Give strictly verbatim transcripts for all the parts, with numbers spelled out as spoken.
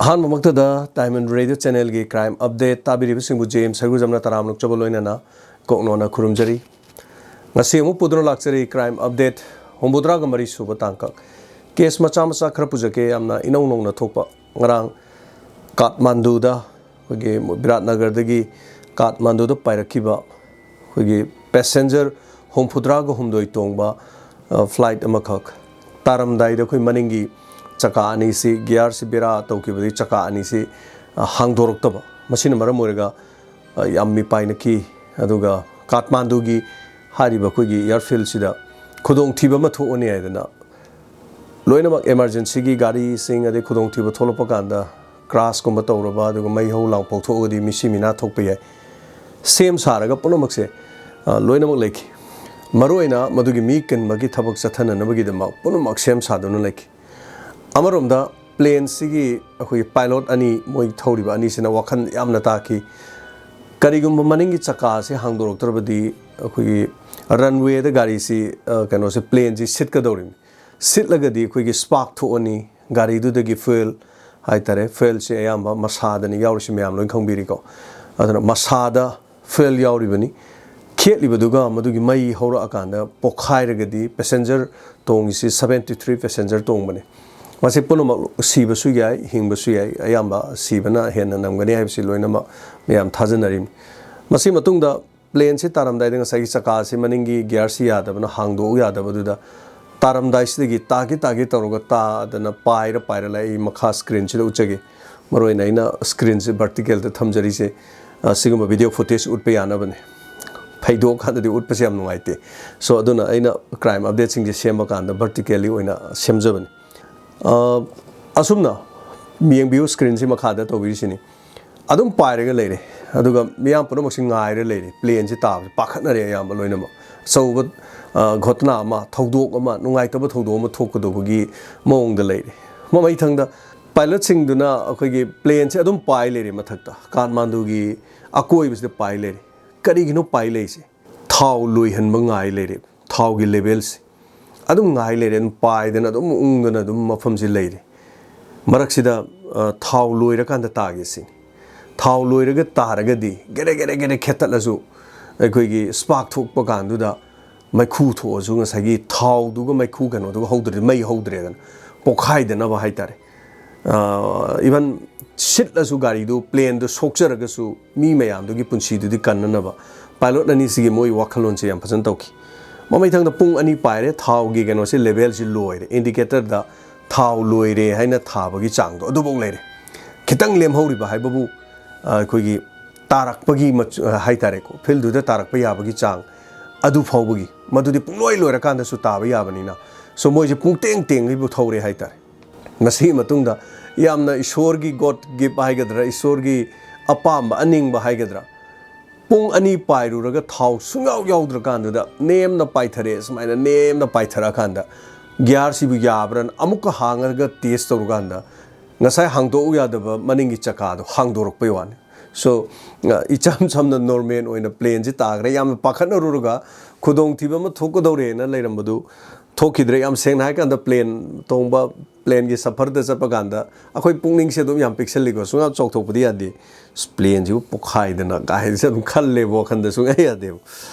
ꯑꯍꯥꯟꯕꯃꯛꯇꯗ Diamond Radio Channelꯒꯤ Crime Update ꯇꯥꯕꯤꯔꯤꯕꯁꯤꯡꯕꯨ James ꯁꯔꯒꯨꯖꯝꯅ ꯇꯔꯥꯝꯅ ꯑꯣꯛꯆꯕ ꯂꯣꯏꯅꯅ ꯀꯣꯛꯅꯣꯟꯅ ꯈꯨꯔꯨꯝꯖꯔꯤ꯫ ꯉꯁꯤ ꯑꯃꯨꯛ ꯄꯨꯗꯨꯅ ꯂꯥꯛꯆꯔꯤ Crime Update꯫ ꯍꯨꯝꯐꯨꯇꯔꯥꯒ ꯃꯔꯤ ꯁꯨꯕ ꯇꯥꯡꯀꯛ꯫ ꯀꯦꯁ ꯃꯆꯥ ꯃꯆꯥ ꯈꯔ ꯄꯨꯖꯒꯦ, ꯌꯥꯝꯅ ꯏꯅꯧ ꯅꯧꯅ ꯊꯣꯛꯄ꯫ ꯉꯔꯥꯡ ꯀꯥꯊꯃꯥꯟꯗꯨꯗ, ꯑꯩꯈꯣꯏꯒꯤ ꯕꯤꯔꯥꯠ ꯅꯒꯔꯗꯒꯤ ꯀꯥꯊꯃꯥꯟꯗꯨꯗ ꯄꯥꯏꯔꯛꯈꯤꯕ ꯑꯩꯈꯣꯏꯒꯤ ꯄꯦꯁꯦꯟꯖꯔ ꯍꯨꯝꯐꯨꯇꯔꯥꯒ ꯍꯨꯝꯗꯣꯏ ꯇꯣꯡꯕ, ꯑ, ꯐ꯭ꯂꯥꯏꯠ ꯑꯃꯈꯛ ꯇꯥꯔꯝꯗꯥꯏꯗ ꯑꯩꯈꯣꯏ ꯃꯅꯤꯡꯒꯤ ꯆꯀꯥ ꯑꯅꯤꯁꯤ, ꯒꯤꯌꯥꯔꯁꯤ ꯕꯦꯔꯥ ꯇꯧꯈꯤꯕꯗꯒꯤ ꯆꯀꯥ ꯑꯅꯤꯁꯤ, ꯑ, ꯍꯥꯡꯗꯣꯔꯛꯇꯕ, ꯃꯁꯤꯅ ꯃꯔꯝ ꯑꯣꯏꯔꯒ, ꯑ, ꯌꯥꯝ ꯃꯤꯄꯥꯏꯅꯈꯤ꯫ ꯑꯗꯨꯒ ꯀꯥꯊꯃꯥꯟꯗꯨꯒꯤ ꯍꯥꯏꯔꯤꯕ ꯑꯩꯈꯣꯏꯒꯤ ꯑꯦꯌꯥꯔꯐꯤꯜꯁꯤꯗ ꯈꯨꯗꯣꯡꯊꯤꯕ ꯑꯃ ꯊꯣꯛꯑꯅꯤ ꯍꯥꯏꯗꯅ ꯂꯣꯏꯅꯃꯛ ꯏꯃꯥꯔꯖꯦꯟꯁꯤꯒꯤ ꯒꯥꯔꯤꯁꯤꯡ, ꯑꯗꯩ ꯈꯨꯗꯣꯡꯊꯤꯕ ꯊꯣꯛꯂꯛꯄ ꯀꯥꯟꯗ ꯀ꯭ꯔꯥꯁꯀꯨꯝꯕ ꯇꯧꯔꯕ, ꯑꯗꯨꯒ ꯃꯩ ꯍꯧ ꯂꯥꯡ ꯄꯣꯛꯊꯣꯛꯑꯒꯗꯤ ꯃꯤꯁꯤ ꯃꯤꯅꯥ ꯊꯣꯛꯄ ꯌꯥꯏ꯫ ꯁꯦꯝ ꯁꯥꯔꯒ ꯄꯨꯝꯅꯃꯛꯁꯦ, ꯑ, ꯂꯣꯏꯅꯃꯛ ꯂꯩꯈꯤ꯫ ꯃꯔꯨꯑꯣꯏꯅ ꯃꯗꯨꯒꯤ ꯃꯤ ꯀꯟꯕꯒꯤ ꯊꯕꯛ ꯆꯠꯊꯅꯅꯕꯒꯤꯗꯃꯛ ꯄꯨꯝꯅꯃꯛ ꯁꯦꯝ ꯁꯥꯗꯨꯅ ꯂꯩꯈꯤ꯫ ꯑꯃꯔꯣꯝꯗ ꯄ꯭ꯂꯦꯟꯁꯤꯒꯤ ꯑꯩꯈꯣꯏꯒꯤ ꯄꯥꯏꯂꯣꯠ ꯑꯅꯤ, ꯃꯣꯏ ꯊꯧꯔꯤꯕ ꯑꯅꯤꯁꯤꯅ ꯋꯥꯈꯜ ꯌꯥꯝꯅ ꯇꯥꯈꯤ꯫ ꯀꯔꯤꯒꯨꯝꯕ ꯃꯅꯤꯡꯒꯤ ꯆꯀꯥꯁꯦ ꯍꯥꯡꯗꯣꯔꯛꯇ꯭ꯔꯕꯗꯤ ꯑꯩꯈꯣꯏꯒꯤ ꯔꯟꯋꯦꯗ ꯒꯥꯔꯤꯁꯤ, ꯑ, ꯀꯩꯅꯣꯁꯦ, ꯄ꯭ꯂꯦꯟꯁꯤ ꯁꯤꯠꯀꯗꯧꯔꯤꯕꯅꯤ꯫ ꯁꯤꯠꯂꯒꯗꯤ ꯑꯩꯈꯣꯏꯒꯤ ꯁ꯭ꯄꯥꯔꯛ ꯊꯣꯛꯑꯅꯤ, ꯒꯥꯔꯤꯗꯨꯗꯒꯤ ꯐ꯭ꯌꯨꯑꯦꯜ ꯍꯥꯏꯇꯥꯔꯦ, ꯐ꯭ꯌꯨꯑꯦꯜꯁꯦ ꯑꯌꯥꯝꯕ ꯃꯁꯥꯗꯅꯤ ꯌꯥꯎꯔꯤꯁꯤ, ꯃꯌꯥꯝ ꯂꯣꯏ ꯈꯪꯕꯤꯔꯤꯀꯣ꯫ ꯑꯗꯨꯅ ꯃꯁꯥꯗ ꯐ꯭ꯌꯨꯑꯦꯜ ꯌꯥꯎꯔꯤꯕꯅꯤ꯫ ꯈꯦꯠꯂꯤꯕꯗꯨꯒ ꯃꯗꯨꯒꯤ ꯃꯩ ꯍꯧꯔꯛꯑꯀꯥꯟꯗ ꯄꯣꯛꯈꯥꯏꯔꯒꯗꯤ, ꯄꯦꯁꯦꯟꯖꯔ ꯇꯣꯡꯉꯤꯁꯤ seventy three ꯄꯦꯁꯦꯟꯖꯔ ꯇꯣꯡꯕꯅꯤ꯫ ꯃꯁꯤ ꯄꯨꯝꯅꯃꯛ ꯁꯤꯕꯁꯨ ꯌꯥꯏ, ꯍꯤꯡꯕꯁꯨ ꯌꯥꯏ, ꯑꯌꯥꯝꯕ ꯁꯤꯕꯅ ꯍꯦꯟꯅ ꯅꯝꯒꯅꯤ ꯍꯥꯏꯕꯁꯤ ꯂꯣꯏꯅꯃꯛ ꯃꯌꯥꯝ ꯊꯥꯖꯅꯔꯤꯕꯅꯤ꯫ ꯃꯁꯤ ꯃꯇꯨꯡꯗ ꯄ꯭ꯂꯦꯟꯁꯤ ꯇꯥꯔꯝꯗꯥꯏꯗ ꯉꯁꯥꯏꯒꯤ ꯆꯀꯥꯁꯤ, ꯃꯅꯤꯡꯒꯤ ꯒꯤꯌꯥꯔꯁꯤ ꯌꯥꯗꯕꯅ ꯍꯥꯡꯗꯣꯛꯎ ꯌꯥꯗꯕꯗꯨꯗ, ꯇꯥꯔꯝꯗꯥꯏꯁꯤꯗꯒꯤ ꯇꯥꯒꯦ ꯇꯥꯒꯦ ꯇꯧꯔꯒ ꯇꯥꯗꯅ ꯄꯥꯏꯔ ꯄꯥꯏꯔ ꯂꯥꯛꯏ꯫ ꯃꯈꯥ ꯁ꯭ꯀ꯭ꯔꯤꯟꯁꯤꯗ ꯎꯠꯆꯒꯦ꯫ ꯃꯔꯨꯑꯣꯏꯅ ꯑꯩꯅ ꯁ꯭ꯀ꯭ꯔꯤꯟꯁꯤ ꯚꯔꯇꯤꯀꯦꯜꯗ ꯊꯝꯖꯔꯤꯁꯦ, ꯑ, ꯁꯤꯒꯨꯝꯕ ꯚꯤꯗꯤꯑꯣ ꯐꯨꯇꯦꯖ ꯎꯠꯄ ꯌꯥꯅꯕꯅꯦ꯫ ꯐꯩꯗꯣꯛꯑꯀꯥꯟꯗꯗꯤ ꯎꯠꯄꯁꯦ ꯌꯥꯝ ꯅꯨꯡꯉꯥꯏꯇꯦ꯫ ꯁꯣ, ꯑꯗꯨꯅ ꯑꯩꯅ ꯀ꯭ꯔꯥꯏꯝ ꯑꯞꯗꯦꯠꯁꯤꯡꯁꯦ ꯁꯦꯝꯕ ꯀꯥꯟꯗ ꯚꯔꯇꯤꯀꯦꯜꯂꯤ ꯑꯣꯏꯅ ꯁꯦꯝꯖꯕꯅꯤ꯫ ꯑ, ꯑꯁꯨꯝꯅ ꯌꯦꯡꯕꯤꯌꯨ, ꯁ꯭ꯀ꯭ꯔꯤꯟꯁꯤ ꯃꯈꯥꯗ ꯇꯧꯕꯤꯔꯤꯁꯤꯅꯤ꯫ ꯑꯗꯨꯝ ꯄꯥꯏꯔꯒ ꯂꯩꯔꯦ, ꯑꯗꯨꯒ ꯃꯤꯌꯥꯝ ꯄꯨꯝꯅꯃꯛꯁꯤ ꯉꯥꯏꯔ ꯂꯩꯔꯦ꯫ ꯄ꯭ꯂꯦꯟꯁꯤ ꯇꯥꯕꯁꯤ ꯄꯥꯈꯠꯅꯔꯦ ꯑꯌꯥꯝꯕ ꯂꯣꯏꯅꯃꯛ꯫ ꯑꯆꯧꯕ, ꯑ, ꯘꯣꯇꯅꯥ ꯑꯃ, ꯊꯧꯗꯣꯛ ꯑꯃ, ꯅꯨꯡꯉꯥꯏꯇꯕ ꯊꯧꯗꯣꯛ ꯑꯃ ꯊꯣꯛꯀꯗꯧꯕꯒꯤ ꯃꯑꯣꯡꯗ ꯂꯩꯔꯦ꯫ ꯃꯃꯩꯊꯪꯗ ꯄꯥꯏꯂꯠꯁꯤꯡꯗꯨꯅ ꯑꯩꯈꯣꯏꯒꯤ ꯄ꯭ꯂꯦꯟꯁꯤ ꯑꯗꯨꯝ ꯄꯥꯏ ꯂꯩꯔꯦ ꯃꯊꯛꯇ, ꯀꯥꯊꯃꯥꯟꯗꯨꯒꯤ ꯑꯀꯣꯏꯕꯁꯤꯗ ꯄꯥꯏ ꯂꯩꯔꯦ꯫ ꯀꯔꯤꯒꯤꯅꯣ ꯄꯥꯏ ꯂꯩꯔꯤꯁꯦ? ꯊꯥꯎ ꯂꯣꯏꯍꯟꯕ ꯉꯥꯏ ꯂꯩꯔꯦ, ꯊꯥꯎꯒꯤ ꯂꯦꯚꯦꯜꯁꯦ꯫ ꯑꯗꯨꯝ ꯉꯥꯏ ꯂꯩꯔꯦ, ꯑꯗꯨꯝ ꯄꯥꯏꯗꯅ, ꯑꯗꯨꯝ ꯎꯪꯗꯅ ꯑꯗꯨꯝ ꯃꯐꯝꯁꯤ ꯂꯩꯔꯦ꯫ ꯃꯔꯛꯁꯤꯗ, ꯑ, ꯊꯥꯎ ꯂꯣꯏꯔꯀꯥꯟꯗ ꯇꯥꯒꯦ ꯁꯤꯅꯤ꯫ ꯊꯥꯎ ꯂꯣꯏꯔꯒ ꯇꯥꯔꯒꯗꯤ ꯒꯦꯔꯦ ꯒꯦꯔꯦ ꯒꯦꯔꯦ ꯈꯦꯠꯇꯠꯂꯁꯨ, ꯑꯩꯈꯣꯏꯒꯤ spark ꯊꯣꯛꯄ ꯀꯥꯟꯗꯨꯗ ꯃꯩꯈꯨ ꯊꯣꯛꯑꯁꯨ ꯉꯁꯥꯏꯒꯤ ꯊꯥꯎꯗꯨꯒ ꯃꯩꯈꯨ ꯀꯩꯅꯣꯗꯨꯒ ꯍꯧꯗ꯭ꯔꯗꯤ, ꯃꯩ ꯍꯧꯗ꯭ꯔꯦꯗꯅ, ꯄꯣꯛꯈꯥꯏꯗꯅꯕ ꯍꯥꯏꯇꯥꯔꯦ꯫ ꯑ, even ꯁꯤꯠꯂꯁꯨ ꯒꯥꯔꯤꯗꯨ, planeꯗꯨ ꯁꯣꯛꯆꯔꯒꯁꯨ ꯃꯤ ꯃꯌꯥꯝꯗꯨꯒꯤ ꯄꯨꯟꯁꯤꯗꯨꯗꯤ ꯀꯟꯅꯅꯕ pilot ꯑꯅꯤꯁꯤꯒꯤ ꯃꯣꯏ ꯋꯥꯈꯜꯂꯣꯟꯁꯦ ꯌꯥꯝ ꯐꯖꯅ ꯇꯧꯈꯤ꯫ ꯃꯃꯩꯊꯪꯗ ꯄꯨꯡ ꯑꯅꯤ ꯄꯥꯏꯔꯦ, ꯊꯥꯎꯒꯤ ꯀꯩꯅꯣꯁꯦ, levelꯁꯤ ꯂꯣꯏꯔꯦ, indicatorꯗ ꯊꯥꯎ ꯂꯣꯏꯔꯦ ꯍꯥꯏꯅ ꯊꯥꯕꯒꯤ ꯆꯥꯡꯗꯣ ꯑꯗꯨꯐꯥꯎ ꯂꯩꯔꯦ꯫ ꯈꯤꯇꯪ ꯂꯦꯝꯍꯧꯔꯤꯕ ꯍꯥꯏꯕꯕꯨ, ꯑ, ꯑꯩꯈꯣꯏꯒꯤ ꯇꯥꯔꯛꯄꯒꯤ ꯃꯆ-, ꯑ, ꯍꯥꯏꯇꯥꯔꯦꯀꯣ, fieldꯗꯨꯗ ꯇꯥꯔꯛꯄ ꯌꯥꯕꯒꯤ ꯆꯥꯡ ꯑꯗꯨ ꯐꯥꯎꯕꯒꯤ, ꯃꯗꯨꯗꯤ ꯄꯨꯡꯂꯣꯏ ꯂꯣꯏꯔꯀꯥꯟꯗꯁꯨ ꯇꯥꯕ ꯌꯥꯕꯅꯤꯅ꯫ So ꯃꯣꯏꯁꯦ ꯄꯨꯡꯇꯦꯡ ꯇꯦꯡꯈꯩꯕꯨ ꯊꯧꯔꯦ ꯍꯥꯏꯇꯥꯔꯦ꯫ ꯃꯁꯤꯒꯤ ꯃꯇꯨꯡꯗ ꯌꯥꯝꯅ ꯏꯁꯣꯔꯒꯤ God gift ꯍꯥꯏꯒꯗ꯭ꯔꯥ, ꯏꯁꯣꯔꯒꯤ ꯑꯄꯥꯝꯕ, ꯑꯅꯤꯡꯕ ꯍꯥꯏꯒꯗ꯭ꯔꯥ, ꯄꯨꯡ ꯑꯅꯤ ꯄꯥꯏꯔꯨꯔꯒ ꯊꯥꯎ ꯁꯨꯡꯌꯥꯎ ꯌꯥꯎꯗ꯭ꯔꯀꯥꯟꯗꯨꯗ ꯅꯦꯝꯅ ꯄꯥꯏꯊꯔꯛꯑꯦ꯫ ꯁꯨꯃꯥꯏꯅ ꯅꯦꯝꯅ ꯄꯥꯏꯊꯔꯛꯑꯀꯥꯟꯗ gearꯁꯤꯕꯨ ꯌꯥꯕ꯭ꯔꯥꯅ ꯑꯃꯨꯛꯀ ꯍꯥꯡꯉꯒ test ꯇꯧꯔꯀꯥꯟꯗ ꯉꯁꯥꯏ ꯍꯥꯡꯗꯣꯛꯎ ꯌꯥꯗꯕ ꯃꯅꯤꯡꯒꯤ ꯆꯀꯥꯗꯣ ꯍꯥꯡꯗꯣꯔꯛꯄꯩ ꯋꯥꯅꯤ꯫ So, ꯑ, ꯏꯆꯝ ꯆꯝꯅ normal ꯑꯣꯏꯅ planeꯁꯤ ꯇꯥꯈ꯭ꯔꯦ꯫ ꯌꯥꯝꯅ ꯄꯥꯈꯠꯅꯔꯨꯔꯒ ꯈꯨꯗꯣꯡꯊꯤꯕ ꯑꯃ ꯊꯣꯛꯀꯗꯧꯔꯦꯅ ꯂꯩꯔꯝꯕꯗꯨ ꯊꯣꯛꯈꯤꯗ꯭ꯔꯦ꯫ ꯌꯥꯝ ꯁꯦꯡꯅ ꯍꯥꯏꯔꯀꯥꯟꯗ, plane ꯇꯣꯡꯕ, planeꯒꯤ ꯁꯐꯔꯗ ꯆꯠꯄ ꯀꯥꯟꯗ ꯑꯩꯈꯣꯏ ꯄꯨꯛꯅꯤꯡꯁꯦ ꯑꯗꯨꯝ ꯌꯥꯝ ꯄꯤꯛꯁꯜꯂꯤꯀꯣ, ꯁꯨꯡꯌꯥꯝ ꯆꯥꯎꯊꯣꯛꯄꯗꯤ ꯌꯥꯗꯦ꯫ ꯑꯁ, planeꯁꯤꯕꯨ ꯄꯣꯛꯈꯥꯏꯗꯅ ꯀꯥꯏꯅꯁꯨ ꯑꯗꯨꯝ ꯈꯜꯂꯦꯕ, ꯋꯥꯈꯜꯗ ꯁꯨꯡꯌꯥ ꯌꯥꯗꯦꯕ꯫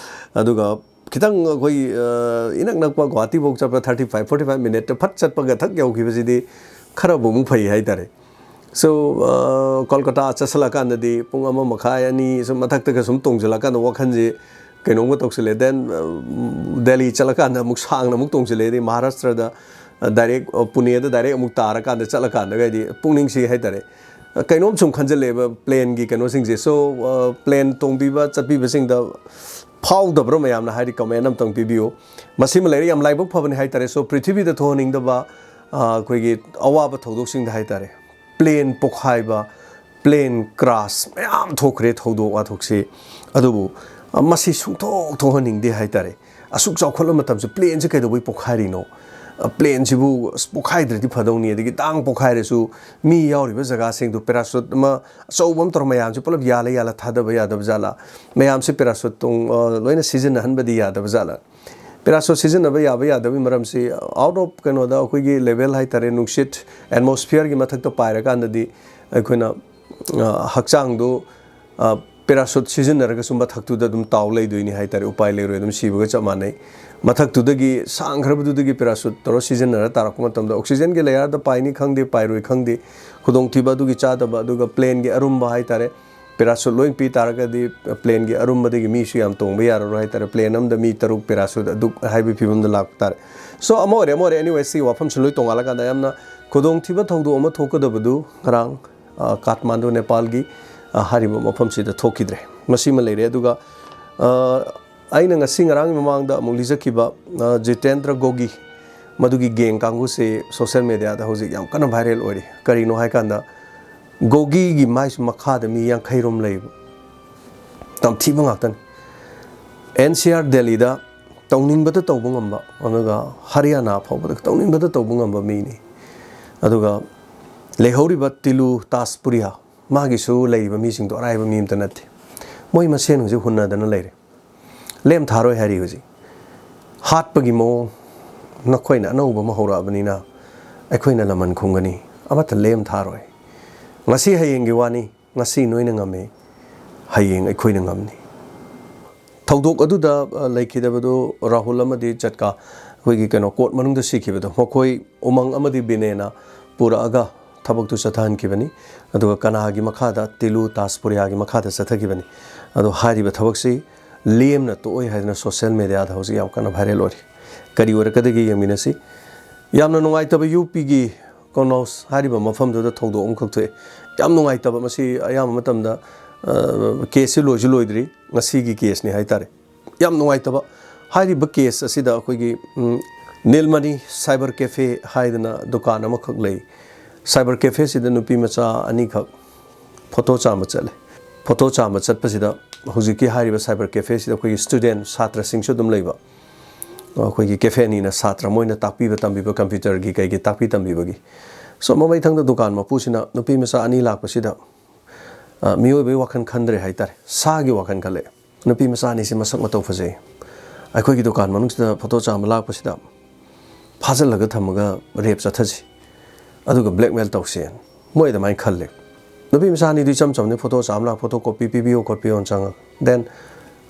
ꯑꯗꯨꯒ ꯈꯤꯇꯪ ꯑꯩꯈꯣꯏ, ꯑ, ꯏꯅꯛ ꯅꯛꯄ ꯒꯨꯍꯥꯇꯤꯐꯥꯎ ꯆꯠꯄ thirty five, forty five minuteꯇ ꯐꯠ ꯆꯠꯄꯒ ꯊꯛ ꯌꯧꯈꯤꯕꯁꯤꯗꯤ ꯈꯔꯕꯨ ꯑꯃꯨꯛ ꯐꯩ ꯍꯥꯏꯇꯥꯔꯦ꯫ So, ꯑ, ꯀꯣꯜꯀꯇꯥ ꯆꯠꯁꯤꯜꯂꯀꯥꯟꯗꯗꯤ ꯄꯨꯡ ꯑꯃ ꯃꯈꯥꯏ, ꯑꯅꯤ ꯁꯨꯝ ꯃꯊꯛꯇꯒ ꯁꯨꯝ ꯇꯣꯡꯁꯤꯜꯂꯀꯥꯟꯗ ꯋꯥꯈꯜꯁꯦ ꯀꯩꯅꯣꯝꯒ ꯇꯧꯁꯤꯜꯂꯦ꯫ Then, ꯑ, ꯗꯦꯜꯂꯤ ꯆꯠꯂꯀꯥꯟꯗ ꯑꯃꯨꯛ ꯁꯥꯡꯅ ꯑꯃꯨꯛ ꯇꯣꯡꯁꯤꯜꯂꯦ꯫ ꯑꯗꯩ ꯃꯍꯥꯔꯥꯁꯇ꯭ꯔꯗ, ꯑ, direct, ꯑ, ꯄꯨꯅꯦꯗ direct ꯑꯃꯨꯛ ꯇꯥꯔꯀꯥꯟꯗ ꯆꯠꯂꯀꯥꯟꯗꯒꯗꯤ ꯄꯨꯛꯅꯤꯡꯁꯤ ꯍꯥꯏꯇꯥꯔꯦ, ꯑ, ꯀꯩꯅꯣꯝ ꯁꯨꯝ ꯈꯟꯖꯜꯂꯦꯕ planeꯒꯤ ꯀꯩꯅꯣꯁꯤꯡꯁꯦ꯫ So, ꯑ, plane ꯇꯣꯡꯕꯤꯕ ꯆꯠꯄꯤꯕꯁꯤꯡꯗ ꯐꯥꯎꯗꯕ꯭ꯔꯥ ꯃꯌꯥꯝꯅ ꯍꯥꯏꯗꯤ comment ꯑꯝꯇꯪ ꯄꯤꯕꯤꯌꯨ꯫ ꯃꯁꯤꯃ ꯂꯩꯔꯦ, ꯌꯥꯝ ꯂꯥꯏꯕꯛ ꯐꯕꯅꯤ ꯍꯥꯏꯇꯥꯔꯦ꯫ So, ꯄ꯭ꯔꯤꯊꯤꯕꯤꯗ ꯊꯣꯛꯍꯟꯅꯤꯡꯗꯕ, ꯑ, ꯑꯩꯈꯣꯏꯒꯤ ꯑꯋꯥꯕ ꯊꯧꯗꯣꯛꯁꯤꯡꯗ ꯍꯥꯏꯇꯥꯔꯦ, plane ꯄꯣꯛꯈꯥꯏꯕ, plane crash ꯃꯌꯥꯝ ꯊꯣꯛꯈ꯭ꯔꯦ ꯊꯧꯗꯣꯛ ꯋꯥꯊꯣꯛꯁꯤ꯫ ꯑꯗꯨꯕꯨ, ꯑ, ꯃꯁꯤ ꯁꯨꯡꯊꯣꯛ ꯊꯣꯛꯍꯟꯅꯤꯡꯗꯦ ꯍꯥꯏꯇꯥꯔꯦ꯫ ꯑꯁꯨꯛ ꯆꯥꯎꯈꯠꯂꯕ ꯃꯇꯝꯁꯤ planeꯁꯤ ꯀꯩꯗꯧꯕꯩ ꯄꯣꯛꯈꯥꯏꯔꯤꯅꯣ? ꯑ, planeꯁꯤꯕꯨ ꯑꯁ ꯄꯣꯛꯈꯥꯏꯗ꯭ꯔꯗꯤ ꯐꯗꯧꯅꯤ꯫ ꯑꯗꯒꯤ ꯇꯥꯡ ꯄꯣꯛꯈꯥꯏꯔꯁꯨ ꯃꯤ ꯌꯥꯎꯔꯤꯕ ꯖꯒꯥꯁꯤꯡꯗꯨ parachute ꯑꯃ ꯑꯆꯧꯕ ꯑꯃ ꯇꯧꯔ ꯃꯌꯥꯝꯁꯤ ꯄꯨꯂꯞ ꯌꯥꯜꯂ ꯌꯥꯜꯂ ꯊꯥꯗꯕ ꯌꯥꯗꯕ ꯖꯥꯠꯂꯥ? ꯃꯌꯥꯝꯁꯤ parachute ꯇꯣꯡ-, ꯑ, ꯂꯣꯏꯅ ꯁꯤꯖꯤꯟꯅꯍꯟꯕꯗꯤ ꯌꯥꯗꯕ ꯖꯥꯠꯂꯥ? Parachute ꯁꯤꯖꯤꯟꯅꯕ ꯌꯥꯕ ꯌꯥꯗꯕꯒꯤ ꯃꯔꯝꯁꯤ, out of ꯀꯩꯅꯣꯗ, ꯑꯩꯈꯣꯏꯒꯤ level ꯍꯥꯏꯇꯥꯔꯦ, ꯅꯨꯡꯁꯤꯠ atmosphere ꯒꯤ ꯃꯊꯛꯇ ꯄꯥꯏꯔꯀꯥꯟꯗꯗꯤ ꯑꯩꯈꯣꯏꯅ, ꯑ, ꯍꯛꯆꯥꯡꯗꯨ, ꯑ, parachute ꯁꯤꯖꯤꯟꯅꯔꯒꯁꯨ ꯃꯊꯛꯇꯨꯗ ꯑꯗꯨꯝ ꯇꯥꯎ ꯂꯩꯗꯣꯏꯅꯤ ꯍꯥꯏꯇꯥꯔꯦ, ꯎꯄꯥꯏ ꯂꯩꯔꯣꯏ, ꯑꯗꯨꯝ ꯁꯤꯕꯒ ꯆꯞ ꯃꯥꯟꯅꯩ꯫ ꯃꯊꯛꯇꯨꯗꯒꯤ ꯁꯥꯡꯈ꯭ꯔꯕꯗꯨꯗꯒꯤ parachute ꯇꯧꯔ ꯁꯤꯖꯤꯟꯅꯔ ꯇꯥꯔꯛꯄ ꯃꯇꯝꯗ oxygen ꯒꯤ layer ꯗ ꯄꯥꯏꯅꯤ ꯈꯪꯗꯦ, ꯄꯥꯏꯔꯣꯏ ꯈꯪꯗꯦ, ꯈꯨꯗꯣꯡꯊꯤꯕ ꯑꯗꯨꯒꯤ ꯆꯥꯗꯕ, ꯑꯗꯨꯒ plane ꯒꯤ ꯑꯔꯨꯝꯕ ꯍꯥꯏꯇꯥꯔꯦ, parachute ꯂꯣꯏ ꯄꯤ ꯇꯥꯔꯒꯗꯤ plane ꯒꯤ ꯑꯔꯨꯝꯕꯗꯒꯤ ꯃꯤꯁꯨ ꯌꯥꯝ ꯇꯣꯡꯕ ꯌꯥꯔꯔꯣꯏ ꯍꯥꯏꯇꯥꯔꯦ꯫ Plane ꯑꯃꯗ ꯃꯤ ꯇꯔꯨꯛ parachute ꯑꯗꯨꯛ ꯍꯥꯏꯕꯒꯤ ꯐꯤꯕꯝꯗ ꯂꯥꯛꯄ ꯇꯥꯔꯦ꯫ So, ꯑꯃ ꯑꯣꯏꯔꯦ, ꯑꯃ ꯑꯣꯏꯔꯦ, anyway, ꯁꯤ ꯋꯥꯐꯝꯁꯤ ꯂꯣꯏ ꯇꯣꯡꯉꯥꯜꯂꯀꯥꯟꯗ ꯌꯥꯝꯅ ꯈꯨꯗꯣꯡꯊꯤꯕ ꯊꯧꯗꯣꯛ ꯑꯃ ꯊꯣꯛꯀꯗꯕꯗꯨ ꯉꯔꯥꯡ, ꯑ, ꯀꯥꯊꯃꯥꯟꯗꯨ, ꯅꯦꯄꯥꯜꯒꯤ, ꯑ, ꯍꯥꯏꯔꯤꯕ ꯃꯐꯝꯁꯤꯗ ꯊꯣꯛꯈꯤꯗ꯭ꯔꯦ꯫ ꯃꯁꯤꯃ ꯂꯩꯔꯦ꯫ ꯑꯗꯨꯒ, ꯑ, ꯑꯩꯅ ꯉꯁꯤ ꯉꯔꯥꯡꯒꯤ ꯃꯃꯥꯡꯗ ꯑꯃꯨꯛ ꯂꯤꯖꯈꯤꯕ, ꯑ, ꯖꯤꯇꯦꯟꯗ꯭ꯔ ꯒꯣꯒꯤ, ꯃꯗꯨꯒꯤ gang ꯀꯥꯡꯕꯨꯁꯦ social media ꯗ ꯍꯧꯖꯤꯛ ꯌꯥꯝ ꯀꯟꯅ viral ꯑꯣꯏꯔꯤ꯫ ꯀꯔꯤꯅꯣ ꯍꯥꯏꯀꯥꯟꯗ, ꯒꯣꯒꯤꯒꯤ ꯃꯥꯏꯁꯨ ꯃꯈꯥꯗ ꯃꯤ ꯌꯥꯡꯈꯩ ꯔꯣꯝ ꯂꯩꯕ, ꯇꯝꯊꯤꯕ ꯉꯥꯛꯇꯅꯤ꯫ N C R ꯗꯦꯜꯂꯤꯗ ꯇꯧꯅꯤꯡꯕꯗ ꯇꯧꯕ ꯉꯝꯕ, ꯑꯗꯨꯒ ꯍꯔꯤꯌꯥꯅꯥ ꯐꯥꯎꯕꯗ ꯇꯧꯅꯤꯡꯕꯗ ꯇꯧꯕ ꯉꯝꯕ ꯃꯤꯅꯤ꯫ ꯑꯗꯨꯒ ꯂꯩꯍꯧꯔꯤꯕ ꯇꯤꯂꯨ ꯇꯥꯖꯄꯨꯔꯤꯌꯥ, ꯃꯥꯒꯤꯁꯨ ꯂꯩꯔꯤꯕ ꯃꯤꯁꯤꯡꯗꯣ ꯑꯔꯥꯏꯕ ꯃꯤ ꯑꯝꯇ ꯅꯠꯇꯦ꯫ ꯃꯣꯏ ꯃꯁꯦꯟ ꯍꯧꯖꯤꯛ ꯍꯨꯟꯅꯗꯅ ꯂꯩꯔꯦ꯫ ꯂꯦꯝ ꯊꯥꯔꯣꯏ ꯍꯥꯏꯔꯤ ꯍꯧꯖꯤꯛ꯫ ꯍꯥꯠꯄꯒꯤ ꯃꯑꯣꯡ, ꯅꯈꯣꯏꯅ ꯑꯅꯧꯕ ꯑꯃ ꯍꯧꯔꯛꯑꯕꯅꯤꯅ ꯑꯩꯈꯣꯏꯅ ꯂꯃꯟ ꯈꯨꯝꯒꯅꯤ, ꯑꯃꯠꯇ ꯂꯦꯝ ꯊꯥꯔꯣꯏ꯫ ꯉꯁꯤ ꯍꯌꯦꯡꯒꯤ ꯋꯥꯅꯤ, ꯉꯁꯤ ꯅꯣꯏꯅ ꯉꯝꯃꯤ, ꯍꯌꯦꯡ ꯑꯩꯈꯣꯏꯅ ꯉꯝꯅꯤ꯫ ꯊꯧꯗꯣꯛ ꯑꯗꯨꯗ, ꯑ, ꯂꯩꯈꯤꯗꯕꯗꯨ ꯔꯥꯍꯨꯜ ꯑꯃꯗꯤ ꯖꯠꯀꯥ, ꯑꯩꯈꯣꯏꯒꯤ ꯀꯩꯅꯣ, court ꯃꯅꯨꯡꯗ ꯁꯤꯈꯤꯕꯗꯣ, ꯃꯈꯣꯏ ꯎꯃꯪ ꯑꯃꯗꯤ ꯕꯤꯅꯦꯅ ꯄꯨꯔꯛꯑꯒ ꯊꯕꯛꯇꯨ ꯆꯠꯊꯍꯟꯈꯤꯕꯅꯤ꯫ ꯑꯗꯨꯒ ꯀꯅꯥꯒꯤ ꯃꯈꯥꯗ? ꯇꯤꯂꯨ ꯇꯥꯖꯄꯨꯔꯤꯌꯥꯒꯤ ꯃꯈꯥꯗ ꯆꯠꯊꯈꯤꯕꯅꯤ꯫ ꯑꯗꯣ ꯍꯥꯏꯔꯤꯕ ꯊꯕꯛꯁꯤ ꯂꯦꯝꯅ ꯇꯣꯛꯑꯣꯏ ꯍꯥꯏꯗꯅ social media ꯗ ꯍꯧꯖꯤꯛ ꯌꯥꯝ ꯀꯟꯅ viral ꯑꯣꯏꯔꯤ꯫ ꯀꯔꯤ ꯑꯣꯏꯔꯛꯀꯗꯒꯦ ꯌꯦꯡꯃꯤꯟꯅꯁꯤ꯫ ꯌꯥꯝꯅ ꯅꯨꯡꯉꯥꯏꯇꯕ ꯌꯨ ꯄꯤꯒꯤ ꯀꯣꯅꯧꯁ ꯍꯥꯏꯔꯤꯕ ꯃꯐꯝꯗꯨꯗ ꯊꯧꯗꯣꯛ ꯑꯃꯈꯛ ꯊꯣꯛꯑꯦ꯫ ꯌꯥꯝ ꯅꯨꯡꯉꯥꯏꯇꯕ꯫ ꯃꯁꯤ ꯑꯌꯥꯝꯕ ꯃꯇꯝꯗ, ꯑ, case ꯁꯤ ꯂꯣꯏꯁꯨ ꯂꯣꯏꯗ꯭ꯔꯤ, ꯉꯁꯤꯒꯤ case ꯅꯤ ꯍꯥꯏꯇꯥꯔꯦ꯫ ꯌꯥꯝ ꯅꯨꯡꯉꯥꯏꯇꯕ꯫ ꯍꯥꯏꯔꯤꯕ case ꯑꯁꯤꯗ ꯑꯩꯈꯣꯏꯒꯤ, ꯎꯝ, ꯅꯤꯜꯃꯅꯤ cyber cafe ꯍꯥꯏꯗꯅ ꯗꯨꯀꯥꯟ ꯑꯃꯈꯛ ꯂꯩ꯫ Cyber cafe ꯁꯤꯗ ꯅꯨꯄꯤ ꯃꯆꯥ ꯑꯅꯤꯈꯛ photo ꯆꯥꯝꯕ ꯆꯠꯂꯦ꯫ Photo ꯆꯥꯝꯕ ꯆꯠꯄꯁꯤꯗ ꯍꯧꯖꯤꯛꯀꯤ ꯍꯥꯏꯔꯤꯕ cyber cafe ꯁꯤꯗ ꯑꯩꯈꯣꯏꯒꯤ student, ꯁꯥꯇ꯭ꯔꯁꯤꯡꯁꯨ ꯑꯗꯨꯝ ꯂꯩꯕ꯫ ꯑꯩꯈꯣꯏꯒꯤ cafe ꯑꯅꯤꯅ ꯁꯥꯇ꯭ꯔ ꯃꯣꯏꯅ ꯇꯥꯛꯄꯤꯕ ꯇꯝꯕꯤꯕ, computer ꯒꯤ ꯀꯩꯒꯤ ꯇꯥꯛꯄꯤ ꯇꯝꯕꯤꯕꯒꯤ꯫ So, ꯃꯃꯩꯊꯪꯗ ꯗꯨꯀꯥꯟ ꯃꯄꯨꯁꯤꯅ ꯅꯨꯄꯤ ꯃꯆꯥ ꯑꯅꯤ ꯂꯥꯛꯄꯁꯤꯗ, ꯑ, ꯃꯤꯑꯣꯏꯕꯒꯤ ꯋꯥꯈꯜ ꯈꯟꯗ꯭ꯔꯦ ꯍꯥꯏꯇꯥꯔꯦ, ꯁꯥꯒꯤ ꯋꯥꯈꯜ ꯈꯜꯂꯛꯑꯦ꯫ ꯅꯨꯄꯤ ꯃꯆꯥ ꯑꯅꯤꯁꯤ ꯃꯁꯛ ꯃꯇꯧ ꯐꯖꯩ, ꯑꯩꯈꯣꯏꯒꯤ ꯗꯨꯀꯥꯟ ꯃꯅꯨꯡꯁꯤꯗ ꯐꯣꯇꯣ ꯆꯥꯝꯃ ꯂꯥꯛꯄꯁꯤꯗ ꯐꯥꯖꯤꯜꯂꯒ ꯊꯝꯃꯒ ꯔꯦꯞ ꯆꯠꯊꯁꯤ, ꯑꯗꯨꯒ ꯕ꯭ꯂꯦꯛꯃꯦꯜ ꯇꯧꯁꯦꯅ ꯃꯣꯏ ꯑꯗꯨꯃꯥꯏꯅ ꯈꯜꯂꯦ꯫ ꯅꯨꯄꯤ ꯃꯆꯥ ꯑꯅꯤꯗꯨ ꯏꯆꯝ ꯆꯝꯅ ꯐꯣꯇꯣ ꯆꯥꯝꯃ ꯂꯥꯛ, ꯐꯣꯇꯣ ꯀꯣꯄꯤ ꯄꯤꯕꯤꯌꯣ ꯈꯣꯠꯄꯤꯌꯣꯅ ꯆꯪꯉꯒ, ꯗꯦꯟ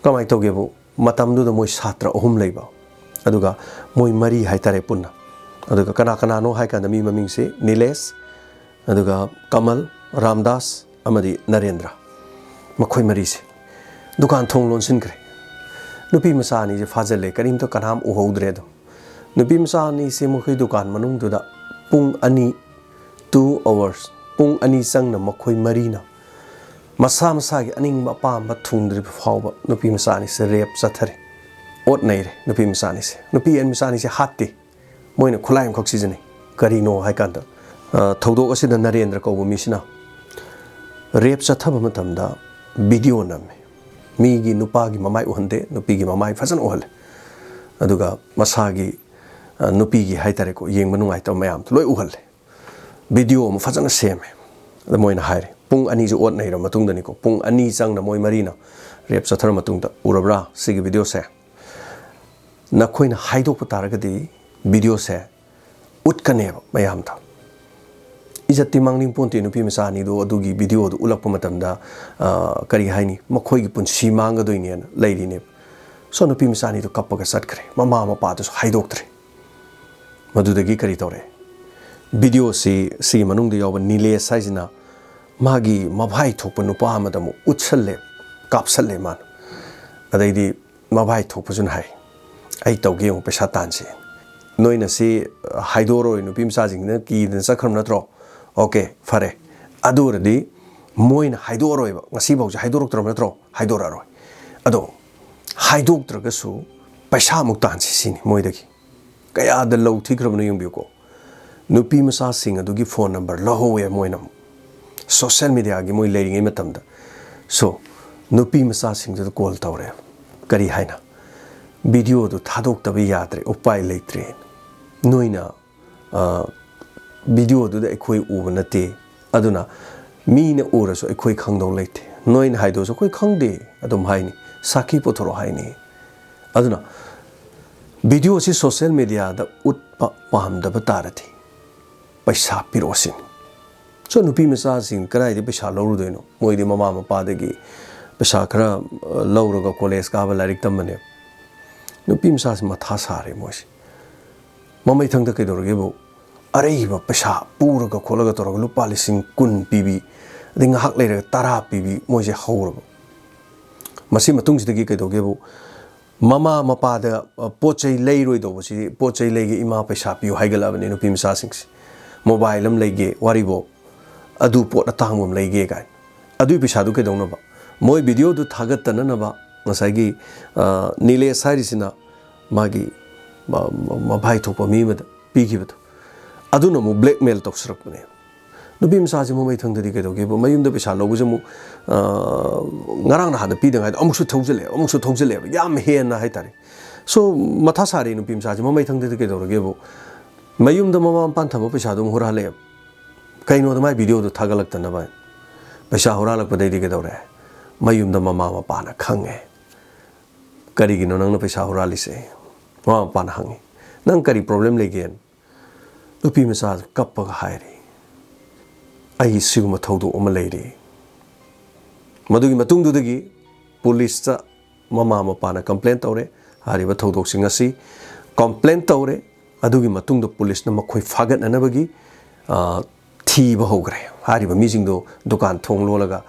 ꯀꯃꯥꯏꯅ ꯇꯧꯒꯦꯕꯨ, ꯃꯇꯝꯗꯨꯗ ꯃꯣꯏ ꯁꯥꯇ꯭ꯔ ꯑꯍꯨꯝ ꯂꯩꯕ, ꯑꯗꯨꯒ ꯃꯣꯏ ꯃꯔꯤ ꯍꯥꯏꯇꯥꯔꯦ ꯄꯨꯟꯅ꯫ ꯑꯗꯨꯒ ꯀꯅꯥ ꯀꯅꯥꯅꯣ ꯍꯥꯏ ꯀꯥꯟꯗ ꯃꯤ ꯃꯃꯤꯡꯁꯦ ꯅꯤꯂꯦꯁ, ꯑꯗꯨꯒ ꯀꯃꯜ, ꯔꯥꯝꯗꯥꯁ ꯑꯃꯗꯤ ꯅꯔꯦꯟꯗ꯭ꯔ, ꯃꯈꯣꯏ ꯃꯔꯤꯁꯦ ꯗꯨꯀꯥꯟ ꯊꯣꯡ ꯂꯣꯟꯁꯤꯟꯈ꯭ꯔꯦ꯫ ꯅꯨꯄꯤ ꯃꯆꯥ ꯑꯅꯤꯁꯦ ꯐꯥꯖꯤꯜꯂꯦ, ꯀꯔꯤꯝꯇ ꯀꯅꯥꯝ ꯎꯍꯧꯗ꯭ꯔꯦ꯫ ꯑꯗꯨꯝ ꯅꯨꯄꯤ ꯃꯆꯥ ꯑꯅꯤꯁꯦ ꯃꯈꯣꯏ ꯗꯨꯀꯥꯟ ꯃꯅꯨꯡꯗꯨꯗ ꯄꯨꯡ ꯑꯅꯤ, two hours, ꯄꯨꯡ ꯑꯅꯤ ꯆꯪꯅ ꯃꯈꯣꯏ ꯃꯔꯤꯅ ꯃꯁꯥ ꯃꯁꯥꯒꯤ ꯑꯅꯤꯡꯕ ꯑꯄꯥꯝꯕ ꯊꯨꯡꯗ꯭ꯔꯤꯕ ꯐꯥꯎꯕ ꯅꯨꯄꯤ ꯃꯆꯥ ꯑꯅꯤꯁꯦ ꯔꯦꯞ ꯆꯠꯊꯔꯦ, ꯑꯣꯠ ꯅꯩꯔꯦ ꯅꯨꯄꯤ ꯃꯆꯥ ꯑꯅꯤꯁꯦ꯫ ꯅꯨꯄꯤ ꯃꯆꯥ ꯑꯅꯤꯁꯦ ꯍꯥꯠꯇꯦ, ꯃꯣꯏꯅ ꯈꯨꯠꯂꯥꯏ ꯑꯃꯈꯛ ꯁꯤꯖꯤꯟꯅꯩ꯫ ꯀꯔꯤꯅꯣ ꯍꯥꯏ ꯀꯥꯟꯗ, ꯑ, ꯊꯧꯗꯣꯛ ꯑꯁꯤꯗ ꯅꯔꯦꯟꯗ꯭ꯔ ꯀꯧꯕ ꯃꯤꯁꯤꯅ ꯔꯦꯞ ꯆꯠꯊꯕ ꯃꯇꯝꯗ ꯚꯤꯗꯤꯑꯣ ꯅꯝꯃꯦ꯫ ꯃꯤꯒꯤ ꯅꯨꯄꯥꯒꯤ ꯃꯃꯥꯏ ꯎꯍꯟꯗꯦ, ꯅꯨꯄꯤꯒꯤ ꯃꯃꯥꯏ ꯐꯖꯅ ꯎꯍꯜꯂꯦ꯫ ꯑꯗꯨꯒ ꯃꯁꯥꯒꯤ, ꯑ, ꯅꯨꯄꯤꯒꯤ ꯍꯥꯏꯇꯥꯔꯦꯀꯣ, ꯌꯦꯡꯕ ꯅꯨꯡꯉꯥꯏꯇꯕ ꯃꯌꯥꯝꯗꯣ ꯂꯣꯏ ꯎꯍꯜꯂꯦ꯫ ꯚꯤꯗꯤꯑꯣ ꯑꯃ ꯐꯖꯅ ꯁꯦꯝꯃꯦ꯫ ꯑꯗ ꯃꯣꯏꯅ ꯍꯥꯏꯔꯦ, ꯄꯨꯡ ꯑꯅꯤꯁꯦ ꯑꯣꯠ ꯅꯩꯔ ꯃꯇꯨꯡꯗꯅꯤꯀꯣ, ꯄꯨꯡ ꯑꯅꯤ ꯆꯪꯅ ꯃꯣꯏ ꯃꯔꯤꯅ ꯔꯦꯞ ꯆꯠꯊꯔ ꯃꯇꯨꯡꯗ, "ꯎꯔꯕ꯭ꯔꯥ ꯁꯤꯒꯤ ꯚꯤꯗꯤꯑꯣꯁꯦ? ꯅꯈꯣꯏꯅ ꯍꯥꯏꯗꯣꯛꯄ ꯇꯥꯔꯒꯗꯤ ꯚꯤꯗꯤꯑꯣꯁꯦ ꯎꯠꯀꯅꯦꯕ ꯃꯌꯥꯝꯗ"꯫ ꯏꯖꯠꯇꯤ ꯃꯥꯡꯅꯤꯡ ꯄꯣꯟꯇꯦ, ꯅꯨꯄꯤ ꯃꯆꯥ ꯑꯅꯤꯗꯣ ꯑꯗꯨꯒꯤ ꯚꯤꯗꯤꯑꯣꯗꯨ ꯎꯠꯂꯛꯄ ꯃꯇꯝꯗ, ꯑ, ꯀꯔꯤ ꯍꯥꯏꯅꯤ, ꯃꯈꯣꯏꯒꯤ ꯄꯨꯟꯁꯤ ꯃꯥꯡꯒꯗꯣꯏꯅꯦꯅ ꯂꯩꯔꯤꯅꯦꯕ꯫ ꯁꯣ ꯅꯨꯄꯤ ꯃꯆꯥ ꯑꯅꯤꯗꯣ ꯀꯞꯄꯒ ꯆꯠꯈ꯭ꯔꯦ, ꯃꯃꯥ ꯃꯄꯥꯗꯨꯁꯨ ꯍꯥꯏꯗꯣꯛꯇ꯭ꯔꯦ꯫ ꯃꯗꯨꯗꯒꯤ ꯀꯔꯤ ꯇꯧꯔꯦ? ꯚꯤꯗꯤꯑꯣꯁꯤ, ꯁꯤꯒꯤ ꯃꯅꯨꯡꯗ ꯌꯥꯎꯕ ꯅꯤꯂꯦꯁ ꯍꯥꯏꯁꯤꯅ ꯃꯥꯒꯤ ꯃꯚꯥꯏ ꯊꯣꯛꯄ ꯅꯨꯄꯥ ꯑꯃꯗ ꯑꯃꯨꯛ ꯎꯠꯁꯜꯂꯦ, ꯀꯥꯞꯁꯜꯂꯦ ꯃꯥꯅ꯫ ꯑꯗꯩꯗꯤ ꯃꯚꯥꯏ ꯊꯣꯛꯄꯁꯨꯅ ꯍꯥꯏ, "ꯑꯩ ꯇꯧꯒꯦ ꯌꯦꯡꯉꯨ, ꯄꯩꯁꯥ ꯇꯥꯟꯁꯤ꯫ ꯅꯣꯏꯅ ꯁꯤ ꯍꯥꯏꯗꯣꯔꯣꯏ, ꯅꯨꯄꯤ ꯃꯆꯥꯁꯤꯡꯁꯤꯅ ꯀꯤꯗꯅ ꯆꯠꯈ꯭ꯔꯕ ꯅꯠꯇ꯭ꯔꯣ? ꯑꯣꯀꯦ, ꯐꯔꯦ꯫ ꯑꯗꯨ ꯑꯣꯏꯔꯗꯤ ꯃꯣꯏꯅ ꯍꯥꯏꯗꯣꯛꯑꯔꯣꯏꯕ, ꯉꯁꯤꯐꯥꯎꯁꯦ ꯍꯥꯏꯗꯣꯔꯛꯇ꯭ꯔꯕ ꯅꯠꯇ꯭ꯔꯣ? ꯍꯥꯏꯗꯣꯔꯛꯑꯔꯣꯏ꯫ ꯑꯗꯣ ꯍꯥꯏꯗꯣꯛꯇ꯭ꯔꯒꯁꯨ ꯄꯩꯁꯥ ꯑꯃꯨꯛ ꯇꯥꯟꯁꯤ" ꯁꯤꯅꯤ ꯃꯣꯏꯗꯒꯤ꯫ ꯀꯌꯥꯗ ꯂꯧ ꯊꯤꯈ꯭ꯔꯕꯅꯣ ꯌꯦꯡꯕꯤꯌꯨꯀꯣ꯫ ꯅꯨꯄꯤ ꯃꯆꯥꯁꯤꯡ ꯑꯗꯨꯒꯤ ꯐꯣꯟ ꯅꯝꯕꯔ ꯂꯧꯍꯧꯋꯦ ꯃꯣꯏꯅ ꯑꯃꯨꯛ꯫ ꯁꯣꯁꯦꯜ ꯃꯦꯗꯤꯌꯥꯒꯤ ꯃꯣꯏ ꯂꯩꯔꯤꯉꯩ ꯃꯇꯝꯗ꯫ ꯁꯣ, ꯅꯨꯄꯤ ꯃꯆꯥꯁꯤꯡꯗꯨꯗ ꯀꯣꯜ ꯇꯧꯔꯦ꯫ ꯀꯔꯤ ꯍꯥꯏꯅ? "ꯚꯤꯗꯤꯑꯣꯗꯨ ꯊꯥꯗꯣꯛꯇꯕ ꯌꯥꯗ꯭ꯔꯦ, ꯎꯄꯥꯏ ꯂꯩꯇ꯭ꯔꯦ꯫ ꯅꯣꯏꯅ, ꯑ, ꯚꯤꯗꯤꯑꯣꯗꯨꯗ ꯑꯩꯈꯣꯏ ꯎꯕ ꯅꯠꯇꯦ꯫ ꯑꯗꯨꯅ ꯃꯤꯅ ꯎꯔꯁꯨ ꯑꯩꯈꯣꯏ ꯈꯪꯗꯧ ꯂꯩꯇꯦ꯫ ꯅꯣꯏꯅ ꯍꯥꯏꯗꯣꯛꯑꯁꯨ ꯑꯩꯈꯣꯏ ꯈꯪꯗꯦ ꯑꯗꯨꯝ ꯍꯥꯏꯅꯤ꯫ ꯁꯥꯈꯤ ꯄꯨꯊꯣꯔꯛꯑꯣ" ꯍꯥꯏꯅꯤ꯫ ꯑꯗꯨꯅ video ꯑꯁꯤ social media ꯗ ꯎꯠꯄ ꯄꯥꯝꯗꯕ ꯇꯥꯔꯗꯤ ꯄꯩꯁꯥ ꯄꯤꯔꯛꯑꯣ ꯁꯤꯅꯤ꯫ So, ꯅꯨꯄꯤ ꯃꯆꯥꯁꯤꯡ ꯀꯗꯥꯏꯗꯒꯤ ꯄꯩꯁꯥ ꯂꯧꯔꯨꯗꯣꯏꯅꯣ? ꯃꯣꯏꯗꯤ ꯃꯃꯥ ꯃꯄꯥꯗꯒꯤ ꯄꯩꯁꯥ ꯈꯔ, ꯑ, ꯂꯧꯔꯒ college ꯀꯥꯕ, ꯂꯥꯏꯔꯤꯛ ꯇꯝꯕꯅꯦ꯫ ꯅꯨꯄꯤ ꯃꯆꯥꯁꯤ ꯃꯊꯥ ꯁꯥꯔꯦ ꯃꯣꯏꯁꯦ꯫ ꯃꯃꯩꯊꯪꯗ ꯀꯩꯗꯧꯔꯒꯦꯕꯨ, ꯑꯔꯩꯕ ꯄꯩꯁꯥ ꯄꯨꯔꯒ ꯈꯣꯠꯂꯒ ꯇꯧꯔꯒ ꯂꯨꯄꯥ ꯂꯤꯁꯤꯡ ꯀꯨꯟ ꯄꯤꯕꯤ, ꯑꯗꯩ ꯉꯥꯏꯍꯥꯛ ꯂꯩꯔꯒ ꯇꯔꯥ ꯄꯤꯕꯤ ꯃꯣꯏꯁꯦ ꯍꯧꯔꯕ꯫ ꯃꯁꯤ ꯃꯇꯨꯡꯁꯤꯗꯒꯤ ꯀꯩꯗꯧꯒꯦꯕꯨ, ꯃꯃꯥ ꯃꯄꯥꯗ, ꯑ, ꯄꯣꯠ ꯆꯩ ꯂꯩꯔꯣꯏꯗꯧꯕꯁꯤ, "ꯄꯣꯠ ꯆꯩ ꯂꯩꯒꯦ ꯏꯃꯥ, ꯄꯩꯁꯥ ꯄꯤꯌꯨ" ꯍꯥꯏꯒꯠꯂꯛꯑꯕꯅꯤ ꯅꯨꯄꯤ ꯃꯆꯥꯁꯤꯡꯁꯦ꯫ Mobile ꯑꯃ ꯂꯩꯒꯦ, ꯋꯥꯔꯤꯕꯣ, "ꯑꯗꯨ ꯄꯣꯠ ꯑꯇꯥꯡꯕ ꯑꯃ ꯂꯩꯒꯦ" ꯀꯥꯏꯅ꯫ ꯑꯗꯨꯏ ꯄꯩꯁꯥꯗꯨ ꯀꯩꯗꯧꯅꯕ? ꯃꯣꯏ video ꯗꯨ ꯊꯥꯒꯠꯇꯅꯅꯕ ꯉꯁꯥꯏꯒꯤ, ꯑ, ꯅꯤꯂꯦꯁ ꯍꯥꯏꯔꯤꯁꯤꯅ ꯃꯥꯒꯤ ꯃ-, ꯃ-, ꯃꯚꯥꯏ ꯊꯣꯛꯄ ꯃꯤ ꯑꯃꯗ ꯄꯤꯈꯤꯕꯗꯣ꯫ ꯑꯗꯨꯅ ꯑꯃꯨꯛ blackmail ꯇꯧꯁꯤꯔꯛꯄꯅꯦ꯫ ꯅꯨꯄꯤ ꯃꯆꯥꯁꯤ ꯃꯃꯩꯊꯪꯗꯗꯤ ꯀꯩꯗꯧꯒꯦꯕꯨ, ꯃꯌꯨꯝꯗ ꯄꯩꯁꯥ ꯂꯧꯕꯁꯦ ꯑꯃꯨꯛ, ꯑ, ꯉꯔꯥꯡ ꯅꯍꯥꯟꯗ ꯄꯤꯗꯉꯥꯏꯗ ꯑꯃꯨꯛꯁꯨ ꯊꯧꯖꯤꯜꯂꯛꯑꯦꯕ, ꯑꯃꯨꯛꯁꯨ ꯊꯧꯖꯤꯜꯂꯛꯑꯦꯕ, ꯌꯥꯝ ꯍꯦꯟꯅ ꯍꯥꯏꯇꯥꯔꯦ꯫ So, ꯃꯊꯥ ꯁꯥꯔꯦ ꯅꯨꯄꯤ ꯃꯆꯥꯁꯤ ꯃꯃꯩꯊꯪꯗꯗꯤ ꯀꯩꯗꯧꯔꯒꯦꯕꯨ, ꯃꯌꯨꯝꯗ ꯃꯃꯥ ꯃꯄꯥꯅ ꯊꯝꯕ ꯄꯩꯁꯥꯗꯨ ꯑꯃꯨꯛ ꯍꯨꯔꯥꯜꯂꯛꯑꯦꯕ꯫ ꯀꯩꯅꯣꯗ ꯃꯥꯏ video ꯗꯨ ꯊꯥꯒꯠꯂꯛꯇꯅꯕ꯫ ꯄꯩꯁꯥ ꯍꯨꯔꯥꯜꯂꯛꯄꯗꯩꯗꯤ ꯀꯩꯗꯧꯔꯦ? ꯃꯌꯨꯝꯗ ꯃꯃꯥ ꯃꯄꯥꯅ ꯈꯪꯉꯦ꯫ "ꯀꯔꯤꯒꯤꯅꯣ ꯅꯪꯅ ꯄꯩꯁꯥ ꯍꯨꯔꯥꯜꯂꯤꯁꯦ?" ꯃꯃꯥ ꯃꯄꯥꯅ ꯍꯪꯉꯤ꯫ "ꯅꯪ ꯀꯔꯤ problem ꯂꯩꯒꯦ?" ꯅꯨꯄꯤ ꯃꯆꯥ ꯀꯞꯄꯒ ꯍꯥꯏꯔꯤ, "ꯑꯩ ꯁꯤꯒꯨꯝꯕ ꯊꯧꯗꯣꯛ ꯑꯃ ꯂꯩꯔꯦ꯫" ꯃꯗꯨꯒꯤ ꯃꯇꯨꯡꯗꯨꯗꯒꯤ police ꯇ ꯃꯃꯥ ꯃꯄꯥꯅ complain ꯇꯧꯔꯦ꯫ ꯍꯥꯏꯔꯤꯕ ꯊꯧꯗꯣꯛꯁꯤꯡ ꯑꯁꯤ complain ꯇꯧꯔꯦ꯫ ꯑꯗꯨꯒꯤ ꯃꯇꯨꯡꯗ police ꯅ ꯃꯈꯣꯏ ꯐꯥꯒꯠꯅꯅꯕꯒꯤ, ꯑ, ꯊꯤꯕ ꯍꯧꯈ꯭ꯔꯦ꯫ ꯍꯥꯏꯔꯤꯕ ꯃꯤꯁꯤꯡꯗꯣ ꯗꯨꯀꯥꯟ ꯊꯣꯡ ꯂꯣꯜꯂꯒ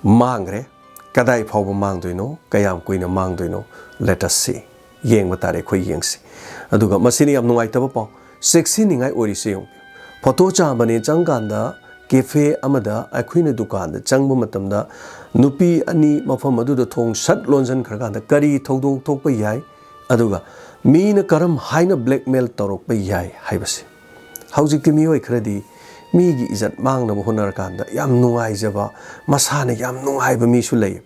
ꯃꯥꯡꯈ꯭ꯔꯦ꯫ ꯀꯗꯥꯏ ꯐꯥꯎꯕ ꯃꯥꯡꯗꯣꯏꯅꯣ, ꯀꯌꯥꯝ ꯀꯨꯏꯅ ꯃꯥꯡꯗꯣꯏꯅꯣ, let us see꯫ ꯌꯦꯡꯕ ꯇꯥꯔꯦ, ꯑꯩꯈꯣꯏ ꯌꯦꯡꯁꯤ꯫ ꯑꯗꯨꯒ ꯃꯁꯤꯅ ꯌꯥꯝ ꯅꯨꯡꯉꯥꯏꯇꯕ ꯄꯥꯎ, ꯆꯦꯛꯁꯤꯟꯅꯤꯡꯉꯥꯏ ꯑꯣꯏꯔꯤꯁꯦ ꯌꯦꯡꯕꯤꯌꯨ꯫ ꯐꯣꯇꯣ ꯆꯥꯝꯕꯅꯦ ꯆꯪꯀꯥꯟꯗ cafe ꯑꯃꯗ ꯑꯩꯈꯣꯏꯅ ꯗꯨꯀꯥꯟꯗ ꯆꯪꯕ ꯃꯇꯝꯗ ꯅꯨꯄꯤ ꯑꯅꯤ ꯃꯐꯝ ꯑꯗꯨꯗ ꯊꯣꯡ ꯁꯠ ꯂꯣꯟꯁꯤꯟꯈ꯭ꯔꯀꯥꯟꯗ ꯀꯔꯤ ꯊꯧꯗꯣꯛ ꯊꯣꯛꯄ ꯌꯥꯏ, ꯑꯗꯨꯒ ꯃꯤꯅ ꯀꯔꯝ ꯍꯥꯏꯅ blackmail ꯇꯧꯔꯛꯄ ꯌꯥꯏ ꯍꯥꯏꯕꯁꯦ꯫ ꯍꯧꯖꯤꯛꯇꯤ ꯃꯤꯑꯣꯏ ꯈꯔꯗꯤ ꯃꯤꯒꯤ ꯏꯖꯠ ꯃꯥꯡꯅꯕ ꯍꯣꯠꯅꯔꯀꯥꯟꯗ ꯌꯥꯝ ꯅꯨꯡꯉꯥꯏꯖꯕ, ꯃꯁꯥꯅ ꯌꯥꯝ ꯅꯨꯡꯉꯥꯏꯕ ꯃꯤꯁꯨ ꯂꯩ꯫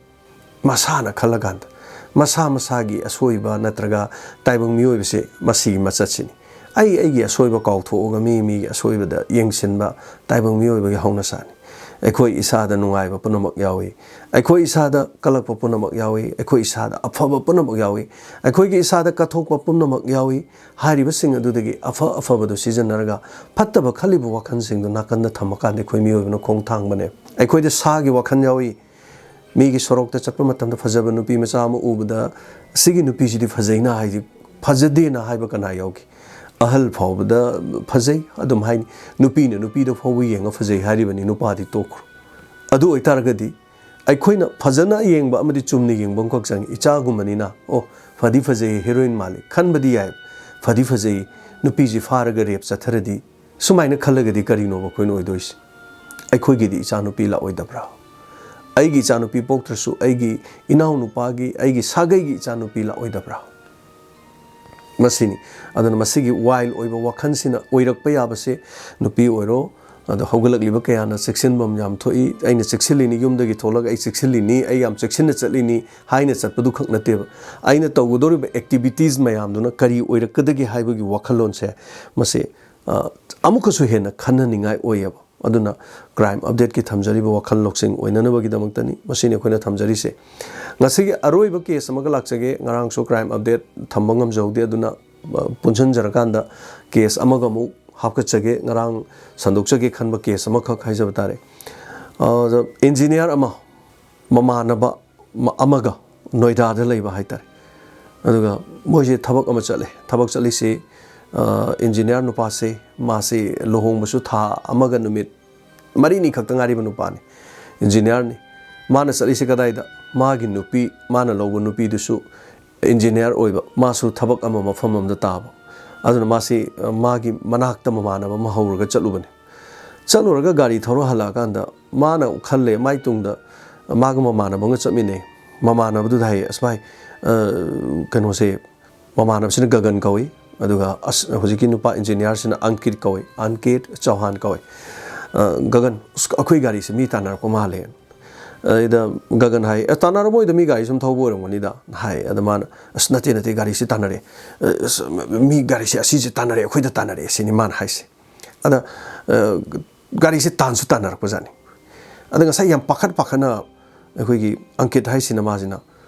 ꯃꯁꯥꯅ ꯈꯜꯂꯀꯥꯟꯗ ꯃꯁꯥ ꯃꯁꯥꯒꯤ ꯑꯁꯣꯏꯕ ꯅꯠꯇ꯭ꯔꯒ ꯇꯥꯏꯕꯪ ꯃꯤꯑꯣꯏꯕꯁꯦ ꯃꯁꯤꯒꯤ ꯃꯆꯠꯁꯤꯅꯤ꯫ ꯑꯩ ꯑꯩꯒꯤ ꯑꯁꯣꯏꯕ ꯀꯥꯎꯊꯣꯛꯑꯒ ꯃꯤ ꯃꯤꯒꯤ ꯑꯁꯣꯏꯕꯗ ꯌꯦꯡꯁꯤꯟꯕ ꯇꯥꯏꯕꯪ ꯃꯤꯑꯣꯏꯕꯒꯤ ꯍꯧꯅꯁꯥꯅꯤ꯫ ꯑꯩꯈꯣꯏ ꯏꯁꯥꯗ ꯅꯨꯡꯉꯥꯏꯕ ꯄꯨꯝꯅꯃꯛ ꯌꯥꯎꯏ꯫ ꯑꯩꯈꯣꯏ ꯏꯁꯥꯗ ꯀꯜꯂꯛꯄ ꯄꯨꯝꯅꯃꯛ ꯌꯥꯎꯏ꯫ ꯑꯩꯈꯣꯏ ꯏꯁꯥꯗ ꯑꯐꯕ ꯄꯨꯝꯅꯃꯛ ꯌꯥꯎꯏ꯫ ꯑꯩꯈꯣꯏꯒꯤ ꯏꯁꯥꯗ ꯀꯠꯊꯣꯛꯄ ꯄꯨꯝꯅꯃꯛ ꯌꯥꯎꯏ꯫ ꯍꯥꯏꯔꯤꯕꯁꯤꯡ ꯑꯗꯨꯗꯒꯤ ꯑꯐ ꯑꯐꯕꯗꯨ ꯁꯤꯖꯤꯟꯅꯔꯒ ꯐꯠꯇꯕ ꯈꯜꯂꯤꯕ ꯋꯥꯈꯜꯁꯤꯡꯗꯨ ꯅꯥꯀꯟꯗ ꯊꯝꯃꯀꯥꯟꯗ ꯑꯩꯈꯣꯏ ꯃꯤꯑꯣꯏꯕꯅ ꯈꯣꯡ ꯊꯥꯡꯕꯅꯦ꯫ ꯑꯩꯈꯣꯏꯗ ꯁꯥꯒꯤ ꯋꯥꯈꯜ ꯌꯥꯎꯏ꯫ ꯃꯤꯒꯤ ꯁꯣꯔꯣꯛꯇ ꯆꯠꯄ ꯃꯇꯝꯗ ꯐꯖꯕ ꯅꯨꯄꯤ ꯃꯆꯥ ꯑꯃ ꯎꯕꯗ, "ꯑꯁꯤꯒꯤ ꯅꯨꯄꯤꯁꯤꯗꯤ ꯐꯖꯩꯅ" ꯍꯥꯏꯗꯤ, ꯐꯖꯗꯦꯅ ꯍꯥꯏꯕ ꯀꯅꯥ ꯌꯥꯎꯒꯦ? ꯑꯍꯜ ꯐꯥꯎꯕꯗ ꯐꯖꯩ ꯑꯗꯨꯝ ꯍꯥꯏꯅꯤ꯫ ꯅꯨꯄꯤꯅ ꯅꯨꯄꯤꯗ ꯐꯥꯎꯕ ꯌꯦꯡꯉ ꯐꯖꯩ ꯍꯥꯏꯔꯤꯕꯅꯤ, ꯅꯨꯄꯥꯗꯤ ꯇꯣꯛꯈ꯭ꯔꯣ꯫ ꯑꯗꯨ ꯑꯣꯏꯇꯥꯔꯒꯗꯤ ꯑꯩꯈꯣꯏꯅ ꯐꯖꯅ ꯌꯦꯡꯕ ꯑꯃꯗꯤ ꯆꯨꯝꯅ ꯌꯦꯡꯕ ꯑꯃꯈꯛ ꯆꯪꯉꯤ꯫ ꯏꯆꯥꯒꯨꯝꯕꯅꯤꯅ, "ꯑꯣ, ꯐꯗꯤ ꯐꯖꯩ, ꯍꯦꯔꯣꯏꯟ ꯃꯥꯜꯂꯤ" ꯈꯟꯕꯗꯤ ꯌꯥꯏ, "ꯐꯗꯤ ꯐꯖꯩ, ꯅꯨꯄꯤꯁꯤ ꯐꯥꯔꯒ ꯔꯦꯞ ꯆꯠꯊꯔꯗꯤ" ꯁꯨꯃꯥꯏꯅ ꯈꯜꯂꯒꯗꯤ ꯀꯔꯤꯅꯣꯕ ꯑꯩꯈꯣꯏꯅ ꯑꯣꯏꯗꯣꯏꯁꯦ? ꯑꯩꯈꯣꯏꯒꯤꯗꯤ ꯏꯆꯥꯅꯨꯄꯤ ꯂꯥꯛꯑꯣꯏꯗꯕ꯭ꯔꯥ? ꯑꯩꯒꯤ ꯏꯆꯥꯅꯨꯄꯤ ꯄꯣꯛꯇ꯭ꯔꯁꯨ ꯑꯩꯒꯤ ꯏꯅꯥꯎꯅꯨꯄꯥꯒꯤ, ꯑꯩꯒꯤ ꯁꯥꯒꯩꯒꯤ ꯏꯆꯥꯅꯨꯄꯤ ꯂꯥꯛꯑꯣꯏꯗꯕ꯭ꯔꯥ? ꯃꯁꯤꯅꯤ꯫ ꯑꯗꯨꯅ ꯃꯁꯤꯒꯤ ꯋꯥꯏꯜ ꯑꯣꯏꯕ ꯋꯥꯈꯜꯁꯤꯅ ꯑꯣꯏꯔꯛꯄ ꯌꯥꯕꯁꯦ ꯅꯨꯄꯤ ꯑꯣꯏꯔꯣ, ꯑꯗꯣ ꯍꯧꯒꯠꯂꯛꯂꯤꯕ ꯀꯌꯥꯅ ꯆꯦꯛꯁꯤꯟꯐꯝ ꯌꯥꯝ ꯊꯣꯛꯏ꯫ "ꯑꯩꯅ ꯆꯦꯛꯁꯤꯜꯂꯤꯅꯤ, ꯌꯨꯝꯗꯒꯤ ꯊꯣꯛꯂꯒ ꯑꯩ ꯆꯦꯛꯁꯤꯜꯂꯤꯅꯤ, ꯑꯩ ꯌꯥꯝ ꯆꯦꯛꯁꯤꯟꯅ ꯆꯠꯂꯤꯅꯤ" ꯍꯥꯏꯅ ꯆꯠꯄꯗꯨ ꯈꯛ ꯅꯠꯇꯦꯕ꯫ ꯑꯩꯅ ꯇꯧꯒꯗꯧꯔꯤꯕ ꯑꯦꯛꯇꯤꯚꯤꯇꯤꯁ ꯃꯌꯥꯝꯗꯨꯅ ꯀꯔꯤ ꯑꯣꯏꯔꯛꯀꯗꯒꯦ ꯍꯥꯏꯕꯒꯤ ꯋꯥꯈꯜꯂꯣꯟꯁꯦ, ꯃꯁꯤ, ꯑ, ꯑꯃꯨꯛꯀꯁꯨ ꯍꯦꯟꯅ ꯈꯟꯅꯅꯤꯡꯉꯥꯏ ꯑꯣꯏꯌꯦꯕ꯫ ꯑꯗꯨꯅ ꯀ꯭ꯔꯥꯏꯝ ꯑꯞꯗꯦꯠꯀꯤ ꯊꯝꯖꯔꯤꯕ ꯋꯥꯈꯜ ꯂꯧꯁꯤꯡ ꯑꯣꯏꯅꯅꯕꯒꯤꯗꯃꯛꯇꯅꯤ ꯃꯁꯤꯅꯤ ꯑꯩꯈꯣꯏꯅ ꯊꯝꯖꯔꯤꯁꯦ꯫ ꯉꯁꯤꯒꯤ ꯑꯔꯣꯏꯕ ꯀꯦꯁ ꯑꯃꯒ ꯂꯥꯛꯆꯒꯦ꯫ ꯉꯔꯥꯡꯁꯨ ꯀ꯭ꯔꯥꯏꯝ ꯑꯞꯗꯦꯠ ꯊꯝꯕ ꯉꯝꯖꯍꯧꯗꯦ, ꯑꯗꯨꯅ, ꯑ, ꯄꯨꯟꯁꯤꯟꯖꯔꯀꯥꯟꯗ ꯀꯦꯁ ꯑꯃꯒ ꯑꯃꯨꯛ ꯍꯥꯞꯀꯠꯆꯒꯦ꯫ ꯉꯔꯥꯡ ꯁꯟꯗꯣꯛꯆꯒꯦ ꯈꯟꯕ ꯀꯦꯁ ꯑꯃꯈꯛ ꯍꯥꯏꯖꯕ ꯇꯥꯔꯦ꯫ ꯑ, ꯏꯟꯖꯤꯅꯤꯌꯥꯔ ꯑꯃ ꯃꯃꯥꯟꯅꯕ ꯃ-, ꯑꯃꯒ ꯅꯣꯏꯗꯥꯗ ꯂꯩꯕ ꯍꯥꯏꯇꯥꯔꯦ꯫ ꯑꯗꯨꯒ ꯃꯣꯏꯁꯦ ꯊꯕꯛ ꯑꯃ ꯆꯠꯂꯦ꯫ ꯊꯕꯛ ꯆꯠꯂꯤꯁꯤ, ꯑ, ꯏꯟꯖꯤꯅꯤꯌꯥꯔ ꯅꯨꯄꯥꯁꯦ, ꯃꯥꯁꯤ ꯂꯨꯍꯣꯡꯕꯁꯨ ꯊꯥ ꯑꯃꯒ ꯅꯨꯃꯤꯠ ꯃꯔꯤꯅꯤ ꯈꯛꯇ ꯉꯥꯏꯔꯤꯕ ꯅꯨꯄꯥꯅꯤ, ꯏꯟꯖꯤꯅꯤꯌꯥꯔꯅꯤ꯫ ꯃꯥꯅ ꯆꯠꯂꯤꯁꯤ ꯀꯗꯥꯏꯗ? ꯃꯥꯒꯤ ꯅꯨꯄꯤ, ꯃꯥꯅ ꯂꯧꯕ ꯅꯨꯄꯤꯗꯨꯁꯨ ꯏꯟꯖꯤꯅꯤꯌꯥꯔ ꯑꯣꯏꯕ, ꯃꯥꯁꯨ ꯊꯕꯛ ꯑꯃ ꯃꯐꯝ ꯑꯃꯗ ꯇꯥꯕ꯫ ꯑꯗꯨꯅ ꯃꯥꯁꯤ, ꯑ, ꯃꯥꯒꯤ ꯃꯅꯥꯛꯇ ꯃꯃꯥꯟꯅꯕ ꯑꯃ ꯍꯧꯔꯒ ꯆꯠꯂꯨꯕꯅꯤ꯫ ꯆꯠꯂꯨꯔꯒ ꯒꯥꯔꯤ ꯊꯧꯔ ꯍꯜꯂꯛꯑꯀꯥꯟꯗ ꯃꯥꯅ ꯈꯜꯂꯦ, ꯃꯥꯏ ꯇꯨꯡꯗ ꯃꯥꯒ ꯃꯃꯥꯟꯅꯕ ꯑꯃꯒ ꯆꯠꯃꯤꯟꯅꯩ꯫ ꯃꯃꯥꯟꯅꯕꯗꯨꯗ ꯍꯥꯏꯌꯦ, "ꯑꯁ ꯚꯥꯏ, ꯑ, ꯀꯩꯅꯣꯁꯦ", ꯃꯃꯥꯟꯅꯕꯁꯤꯅ ꯒꯒꯟ ꯀꯧꯏ, ꯑꯗꯨꯒ ꯑꯁ, ꯍꯧꯖꯤꯛꯀꯤ ꯅꯨꯄꯥ ꯏꯟꯖꯤꯅꯤꯌꯥꯔꯁꯤꯅ ꯑꯪꯀꯤꯠ ꯀꯧꯏ, ꯑꯪꯀꯤꯠ ꯆꯧꯍꯥꯟ ꯀꯧꯏ꯫ "ꯑ, ꯒꯒꯟ, ꯑꯁ, ꯑꯩꯈꯣꯏ ꯒꯥꯔꯤꯁꯦ ꯃꯤ ꯇꯥꯟꯅꯔꯛꯄ ꯃꯥꯜꯂꯦ"꯫ ꯑꯗꯩꯗ ꯒꯒꯟ ꯍꯥꯏ, "ꯑꯦ, ꯇꯥꯟꯅꯔꯝꯃꯣꯏꯗ, ꯃꯤ ꯒꯥꯔꯤ ꯁꯨꯝ ꯊꯧꯕ ꯑꯣꯏꯔꯝꯒꯅꯤꯗ" ꯍꯥꯏ꯫ ꯑꯗ ꯃꯥꯅ, "ꯑꯁ, ꯅꯠꯇꯦ, ꯅꯠꯇꯦ, ꯒꯥꯔꯤꯁꯤ ꯇꯥꯟꯅꯔꯦ꯫ ꯑ, ꯑꯁ, ꯃꯤ ꯒꯥꯔꯤꯁꯤ ꯑꯁꯤꯁꯦ ꯇꯥꯟꯅꯔꯦ, ꯑꯩꯈꯣꯏꯗ ꯇꯥꯟꯅꯔꯦ", ꯁꯤꯅꯤ ꯃꯥꯅ ꯍꯥꯏꯁꯦ꯫ ꯑꯗ, ꯑ, ꯒꯥꯔꯤꯁꯦ ꯇꯥꯟꯁꯨ ꯇꯥꯟꯅꯔꯛꯄꯖꯥꯠꯅꯤ꯫ ꯑꯗ ꯉꯁꯥꯏ ꯌꯥꯝ ꯄꯥꯈꯠ ꯄꯥꯈꯠꯅ ꯑꯩꯈꯣꯏꯒꯤ ꯑꯪꯀꯤꯠ ꯍꯥꯏꯁꯤꯅ, ꯃꯥꯁꯤꯅ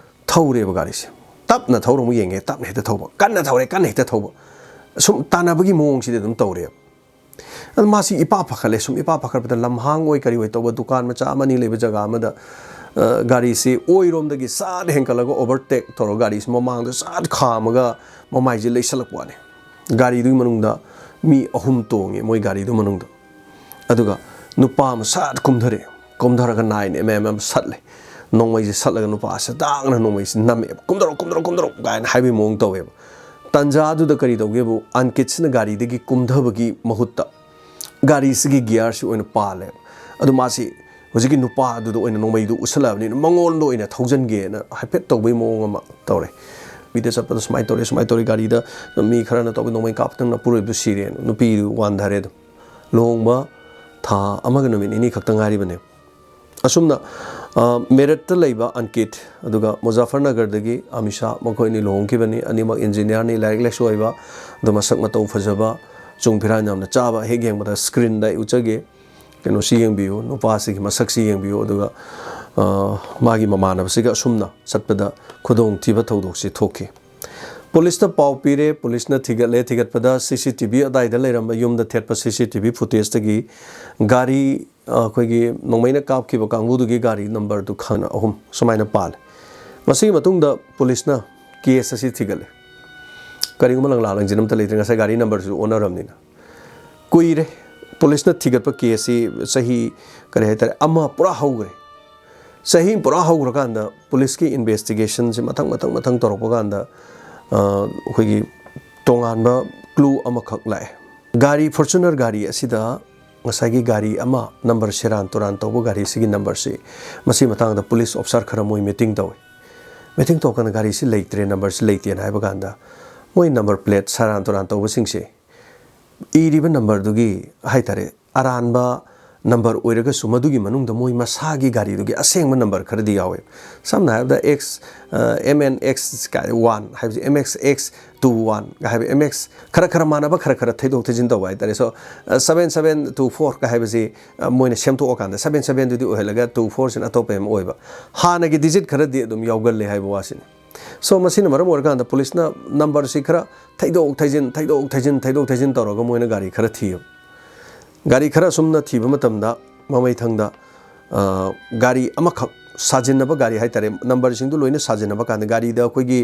ꯊꯧꯔꯦꯕ ꯒꯥꯔꯤꯁꯦ꯫ ꯇꯞꯅ ꯊꯧꯔ ꯑꯃꯨꯛ ꯌꯦꯡꯉꯦ, ꯇꯞꯅ ꯍꯦꯛꯇ ꯊꯧꯕ, ꯀꯟꯅ ꯊꯧꯔꯦ, ꯀꯟꯅ ꯍꯦꯛꯇ ꯊꯧꯕ꯫ ꯁꯨꯝ ꯇꯥꯟꯅꯕꯒꯤ ꯃꯑꯣꯡꯁꯤꯗꯤ ꯑꯗꯨꯝ ꯇꯧꯔꯦꯕ꯫ ꯑꯗꯨ ꯃꯥꯁꯤ ꯏꯄꯥ ꯄꯥꯈꯠꯂꯦ꯫ ꯁꯨꯝ ꯏꯄꯥ ꯄꯥꯈꯠꯄꯗ ꯂꯝꯍꯥꯡ ꯑꯣꯏ ꯀꯔꯤ ꯑꯣꯏ ꯇꯧꯕ ꯗꯨꯀꯥꯟ ꯃꯆꯥ ꯑꯃꯅꯤ ꯂꯩꯕ ꯖꯒꯥ ꯑꯃꯗ, ꯑ, ꯒꯥꯔꯤꯁꯤ ꯑꯣꯏꯔꯣꯝꯗꯒꯤ ꯁꯠ ꯍꯦꯟꯀꯠꯂꯒ overtake ꯇꯧꯔꯒ ꯒꯥꯔꯤꯁꯤ ꯃꯃꯥꯡꯗ ꯁꯠ ꯈꯥꯝꯃꯒ ꯃꯃꯥꯏꯁꯦ ꯂꯩꯁꯜꯂꯛꯄ ꯋꯥꯅꯤ꯫ ꯒꯥꯔꯤꯗꯨꯒꯤ ꯃꯅꯨꯡꯗ ꯃꯤ ꯑꯍꯨꯝ ꯇꯣꯡꯉꯦ, ꯃꯣꯏ ꯒꯥꯔꯤꯗꯨ ꯃꯅꯨꯡꯗ꯫ ꯑꯗꯨꯒ ꯅꯨꯄꯥ ꯑꯃ ꯁꯠ ꯀꯨꯝꯊꯔꯛꯑꯦ꯫ ꯀꯨꯝꯊꯔꯒ nine mm ꯑꯃ ꯁꯠꯂꯦ꯫ ꯅꯣꯡꯃꯩꯁꯦ ꯁꯠꯂꯒ ꯅꯨꯄꯥꯁꯦ ꯗꯥꯛꯅ ꯅꯣꯡꯃꯩꯁꯦ ꯅꯝꯃꯛꯑꯦꯕ꯫ "ꯀꯨꯝꯊꯔꯛꯑꯣ, ꯀꯨꯝꯊꯔꯛꯑꯣ, ꯀꯨꯝꯊꯔꯛꯑꯣ" ꯀꯥꯏꯅ ꯍꯥꯏꯕꯒꯤ ꯃꯑꯣꯡ ꯇꯧꯋꯦꯕ꯫ ꯇꯟꯖꯥꯗꯨꯗ ꯀꯔꯤ ꯇꯧꯒꯦꯕꯨ, ꯑꯟꯀꯤꯠꯁꯤꯅ ꯒꯥꯔꯤꯗꯒꯤ ꯀꯨꯝꯊꯕꯒꯤ ꯃꯍꯨꯠꯇ ꯒꯥꯔꯤꯁꯤꯒꯤ ꯒꯤꯌꯥꯔꯁꯤ ꯑꯣꯏꯅ ꯄꯥꯜꯂꯦꯕ꯫ ꯑꯗꯨ ꯃꯥꯁꯤ ꯍꯧꯖꯤꯛꯀꯤ ꯅꯨꯄꯥꯗꯨꯗ ꯑꯣꯏꯅ ꯅꯣꯡꯃꯩꯗꯨ ꯎꯠꯁꯜꯂꯛꯑꯕꯅꯤꯅ ꯃꯉꯣꯟꯗ ꯑꯣꯏꯅ ꯊꯧꯖꯟꯒꯦꯅ ꯍꯥꯏꯐꯦꯠ ꯇꯧꯕꯒꯤ ꯃꯑꯣꯡ ꯑꯃ ꯇꯧꯔꯦ꯫ ꯂꯝꯕꯤꯗ ꯆꯠꯄꯗ ꯁꯨꯃꯥꯏꯅ ꯇꯧꯔꯦ, ꯁꯨꯃꯥꯏꯅ ꯇꯧꯔꯦ, ꯒꯥꯔꯤꯗ ꯃꯤ ꯈꯔꯅ ꯇꯧꯕ ꯅꯣꯡꯃꯩ ꯀꯥꯞꯇꯅ ꯄꯨꯔꯣꯏꯕꯗꯨ ꯁꯤꯔꯦꯅ ꯅꯨꯄꯤꯗꯨ ꯋꯥꯟꯊꯔꯦ꯫ ꯑꯗꯨꯝ ꯂꯨꯍꯣꯡꯕ ꯊꯥ ꯑꯃꯒ ꯅꯨꯃꯤꯠ ꯅꯤꯅꯤ ꯈꯛꯇ ꯉꯥꯏꯔꯤꯕꯅꯦ꯫ ꯑꯁꯨꯝꯅ, ꯑ, ꯃꯦꯔꯠꯇ ꯂꯩꯕ ꯑꯟꯀꯤꯠ, ꯑꯗꯨꯒ ꯃꯨꯖꯥꯐꯔꯅꯒꯔꯗꯒꯤ ꯑꯃꯤꯁꯥ, ꯃꯈꯣꯏ ꯑꯅꯤ ꯂꯨꯍꯣꯡꯈꯤꯕꯅꯤ꯫ ꯑꯅꯤꯃꯛ ꯏꯟꯖꯤꯅꯤꯌꯥꯔꯅꯤ, ꯂꯥꯏꯔꯤꯛ ꯂꯥꯏꯁꯨ ꯍꯩꯕ, ꯑꯗꯨ ꯃꯁꯛ ꯃꯇꯧ ꯐꯖꯕ, ꯆꯨꯡ ꯐꯤꯔꯥꯟ ꯌꯥꯝꯅ ꯆꯥꯕ, ꯍꯦꯛ ꯌꯦꯡꯕꯗ ꯁ꯭ꯀ꯭ꯔꯤꯟꯗ ꯑꯩ ꯎꯠꯆꯒꯦ꯫ ꯀꯩꯅꯣꯁꯤ ꯌꯦꯡꯕꯤꯌꯨ, ꯅꯨꯄꯥꯁꯤꯒꯤ ꯃꯁꯛꯁꯤ ꯌꯦꯡꯕꯤꯌꯨ, ꯑꯗꯨꯒ, ꯑ, ꯃꯥꯒꯤ ꯃꯃꯥꯟꯅꯕꯁꯤꯒ ꯑꯁꯨꯝꯅ ꯆꯠꯄꯗ ꯈꯨꯗꯣꯡꯊꯤꯕ ꯊꯧꯗꯣꯛꯁꯤ ꯊꯣꯛꯈꯤ꯫ ꯄꯨꯂꯤꯁꯇ ꯄꯥꯎ ꯄꯤꯔꯦ, ꯄꯨꯂꯤꯁꯅ ꯊꯤꯒꯠꯂꯦ꯫ ꯊꯤꯒꯠꯄꯗ ꯁꯤ ꯁꯤ ꯇꯤ ꯚꯤ ꯑꯗꯥꯏꯗ ꯂꯩꯔꯝꯕ, ꯌꯨꯝꯗ ꯊꯦꯠꯄ ꯁꯤ ꯁꯤ ꯇꯤ ꯚꯤ ꯐꯨꯇꯦꯖꯇꯒꯤ ꯒꯥꯔꯤ, ꯑ, ꯑꯩꯈꯣꯏꯒꯤ ꯅꯣꯡꯃꯩꯅ ꯀꯥꯞꯈꯤꯕ ꯀꯥꯡꯕꯨꯗꯨꯒꯤ ꯒꯥꯔꯤ ꯅꯝꯕꯔꯗꯨ ꯈꯪꯅ ꯑꯍꯨꯝ ꯁꯨꯃꯥꯏꯅ ꯄꯥꯜꯂꯦ꯫ ꯃꯁꯤꯒꯤ ꯃꯇꯨꯡꯗ ꯄꯨꯂꯤꯁꯅ ꯀꯦꯁ ꯑꯁꯤ ꯊꯤꯒꯠꯂꯦ꯫ ꯀꯔꯤꯒꯨꯝꯕ ꯂꯪꯂꯥ ꯂꯪꯖꯤꯟ ꯑꯝꯇ ꯂꯩꯇ꯭ꯔꯦ, ꯉꯁꯥꯏ ꯒꯥꯔꯤ ꯅꯝꯕꯔꯁꯨ ꯑꯣꯟꯅꯔꯕꯅꯤꯅ꯫ ꯀꯨꯏꯔꯦ꯫ ꯄꯨꯂꯤꯁꯅ ꯊꯤꯒꯠꯄ ꯀꯦꯁꯁꯤ ꯆꯍꯤ, ꯀꯔꯤ ꯍꯥꯏꯇꯥꯔꯦ, ꯑꯃ ꯄꯨꯔꯥ ꯍꯧꯈ꯭ꯔꯦ꯫ ꯆꯍꯤ ꯄꯨꯔꯥ ꯍꯧꯈ꯭ꯔꯀꯥꯟꯗ ꯄꯨꯂꯤꯁꯀꯤ ꯏꯟꯚꯦꯁꯇꯤꯒꯦꯁꯟꯁꯦ ꯃꯊꯪ, ꯃꯊꯪ, ꯃꯊꯪ ꯇꯧꯔꯛꯄ ꯀꯥꯟꯗ, ꯑ, ꯑꯩꯈꯣꯏꯒꯤ ꯇꯣꯉꯥꯟꯕ ꯀ꯭ꯂꯨ ꯑꯃꯈꯛ ꯂꯥꯛꯑꯦ꯫ ꯒꯥꯔꯤ, ꯐꯣꯔꯆꯨꯅꯔ ꯒꯥꯔꯤ ꯑꯁꯤꯗ ꯉꯁꯥꯏꯒꯤ ꯒꯥꯔꯤ ꯑꯃ ꯅꯝꯕꯔ ꯁꯦꯔꯥꯟ ꯇꯨꯔꯥꯟ ꯇꯧꯕ ꯒꯥꯔꯤꯁꯤꯒꯤ ꯅꯝꯕꯔꯁꯤ, ꯃꯁꯤ ꯃꯇꯥꯡꯗ ꯄꯨꯂꯤꯁ ꯑꯣꯐꯤꯁꯥꯔ ꯈꯔ ꯃꯣꯏ ꯃꯤꯇꯤꯡ ꯇꯧꯋꯤ꯫ ꯃꯤꯇꯤꯡ ꯇꯧꯔꯀꯥꯟꯗ ꯒꯥꯔꯤꯁꯤ ꯂꯩꯇ꯭ꯔꯦ, ꯅꯝꯕꯔꯁꯤ ꯂꯩꯇꯦꯅ ꯍꯥꯏꯕ ꯀꯥꯟꯗ ꯃꯣꯏ ꯅꯝꯕꯔ ꯄ꯭ꯂꯦꯠ ꯁꯦꯔꯥꯟ ꯇꯨꯔꯥꯟ ꯇꯧꯕꯁꯤꯡꯁꯦ ꯏꯔꯤꯕ ꯅꯝꯕꯔꯗꯨꯒꯤ ꯍꯥꯏꯇꯥꯔꯦ, ꯑꯔꯥꯟꯕ ꯅꯝꯕꯔ ꯑꯣꯏꯔꯒꯁꯨ ꯃꯗꯨꯒꯤ ꯃꯅꯨꯡꯗ ꯃꯣꯏ ꯃꯁꯥꯒꯤ ꯒꯥꯔꯤꯗꯨꯒꯤ ꯑꯁꯦꯡꯕ ꯅꯝꯕꯔ ꯈꯔꯗꯤ ꯌꯥꯎꯋꯦ꯫ ꯁꯝꯅ ꯍꯥꯏꯔꯕꯗ X, ꯑ, M N X ꯀꯥꯏ ꯋꯥꯟ ꯍꯥꯏꯕꯁꯤ, M X X two one ꯀꯥꯏ ꯍꯥꯏꯕ, M X ꯈꯔ ꯈꯔ ꯃꯥꯟꯅꯕ, ꯈꯔ ꯈꯔ ꯊꯩꯗꯣꯛ ꯊꯩꯖꯤꯟ ꯇꯧꯕ ꯍꯥꯏꯇꯥꯔꯦ꯫ So, ꯑ, seven seven two four ꯀꯥꯏ ꯍꯥꯏꯕꯁꯤ, ꯑ, ꯃꯣꯏꯅ ꯁꯦꯝꯗꯣꯛꯑꯀꯥꯟꯗ seven seven ꯗꯨꯗꯤ ꯑꯣꯏꯍꯜꯂꯒ two four ꯁꯤꯅ ꯑꯇꯣꯞꯄ ꯑꯃ ꯑꯣꯏꯕ꯫ ꯍꯥꯟꯅꯒꯤ digit ꯈꯔꯗꯤ ꯑꯗꯨꯝ ꯌꯥꯎꯒꯜꯂꯦ ꯍꯥꯏꯕ ꯋꯥꯁꯤꯅꯤ꯫ So, ꯃꯁꯤꯅ ꯃꯔꯝ ꯑꯣꯏꯔꯀꯥꯟꯗ ꯄꯨꯂꯤꯁꯅ ꯅꯝꯕꯔꯁꯤ ꯈꯔ ꯊꯩꯗꯣꯛ ꯊꯩꯖꯤꯟ, ꯊꯩꯗꯣꯛ ꯊꯩꯖꯤꯟ, ꯊꯩꯗꯣꯛ ꯊꯩꯖꯤꯟ ꯇꯧꯔꯒ ꯃꯣꯏꯅ ꯒꯥꯔꯤ ꯈꯔ ꯊꯤꯌꯦꯕ꯫ ꯒꯥꯔꯤ ꯈꯔ ꯑꯁꯨꯝꯅ ꯊꯤꯕ ꯃꯇꯝꯗ ꯃꯃꯩꯊꯪꯗ, ꯑ, ꯒꯥꯔꯤ ꯑꯃꯈꯛ ꯁꯥꯖꯤꯟꯅꯕ ꯒꯥꯔꯤ ꯍꯥꯏꯇꯥꯔꯦ, ꯅꯝꯕꯔꯁꯤꯡꯗꯨ ꯂꯣꯏꯅ ꯁꯥꯖꯤꯟꯅꯕ ꯀꯥꯟꯗ ꯒꯥꯔꯤꯗ ꯑꯩꯈꯣꯏꯒꯤ,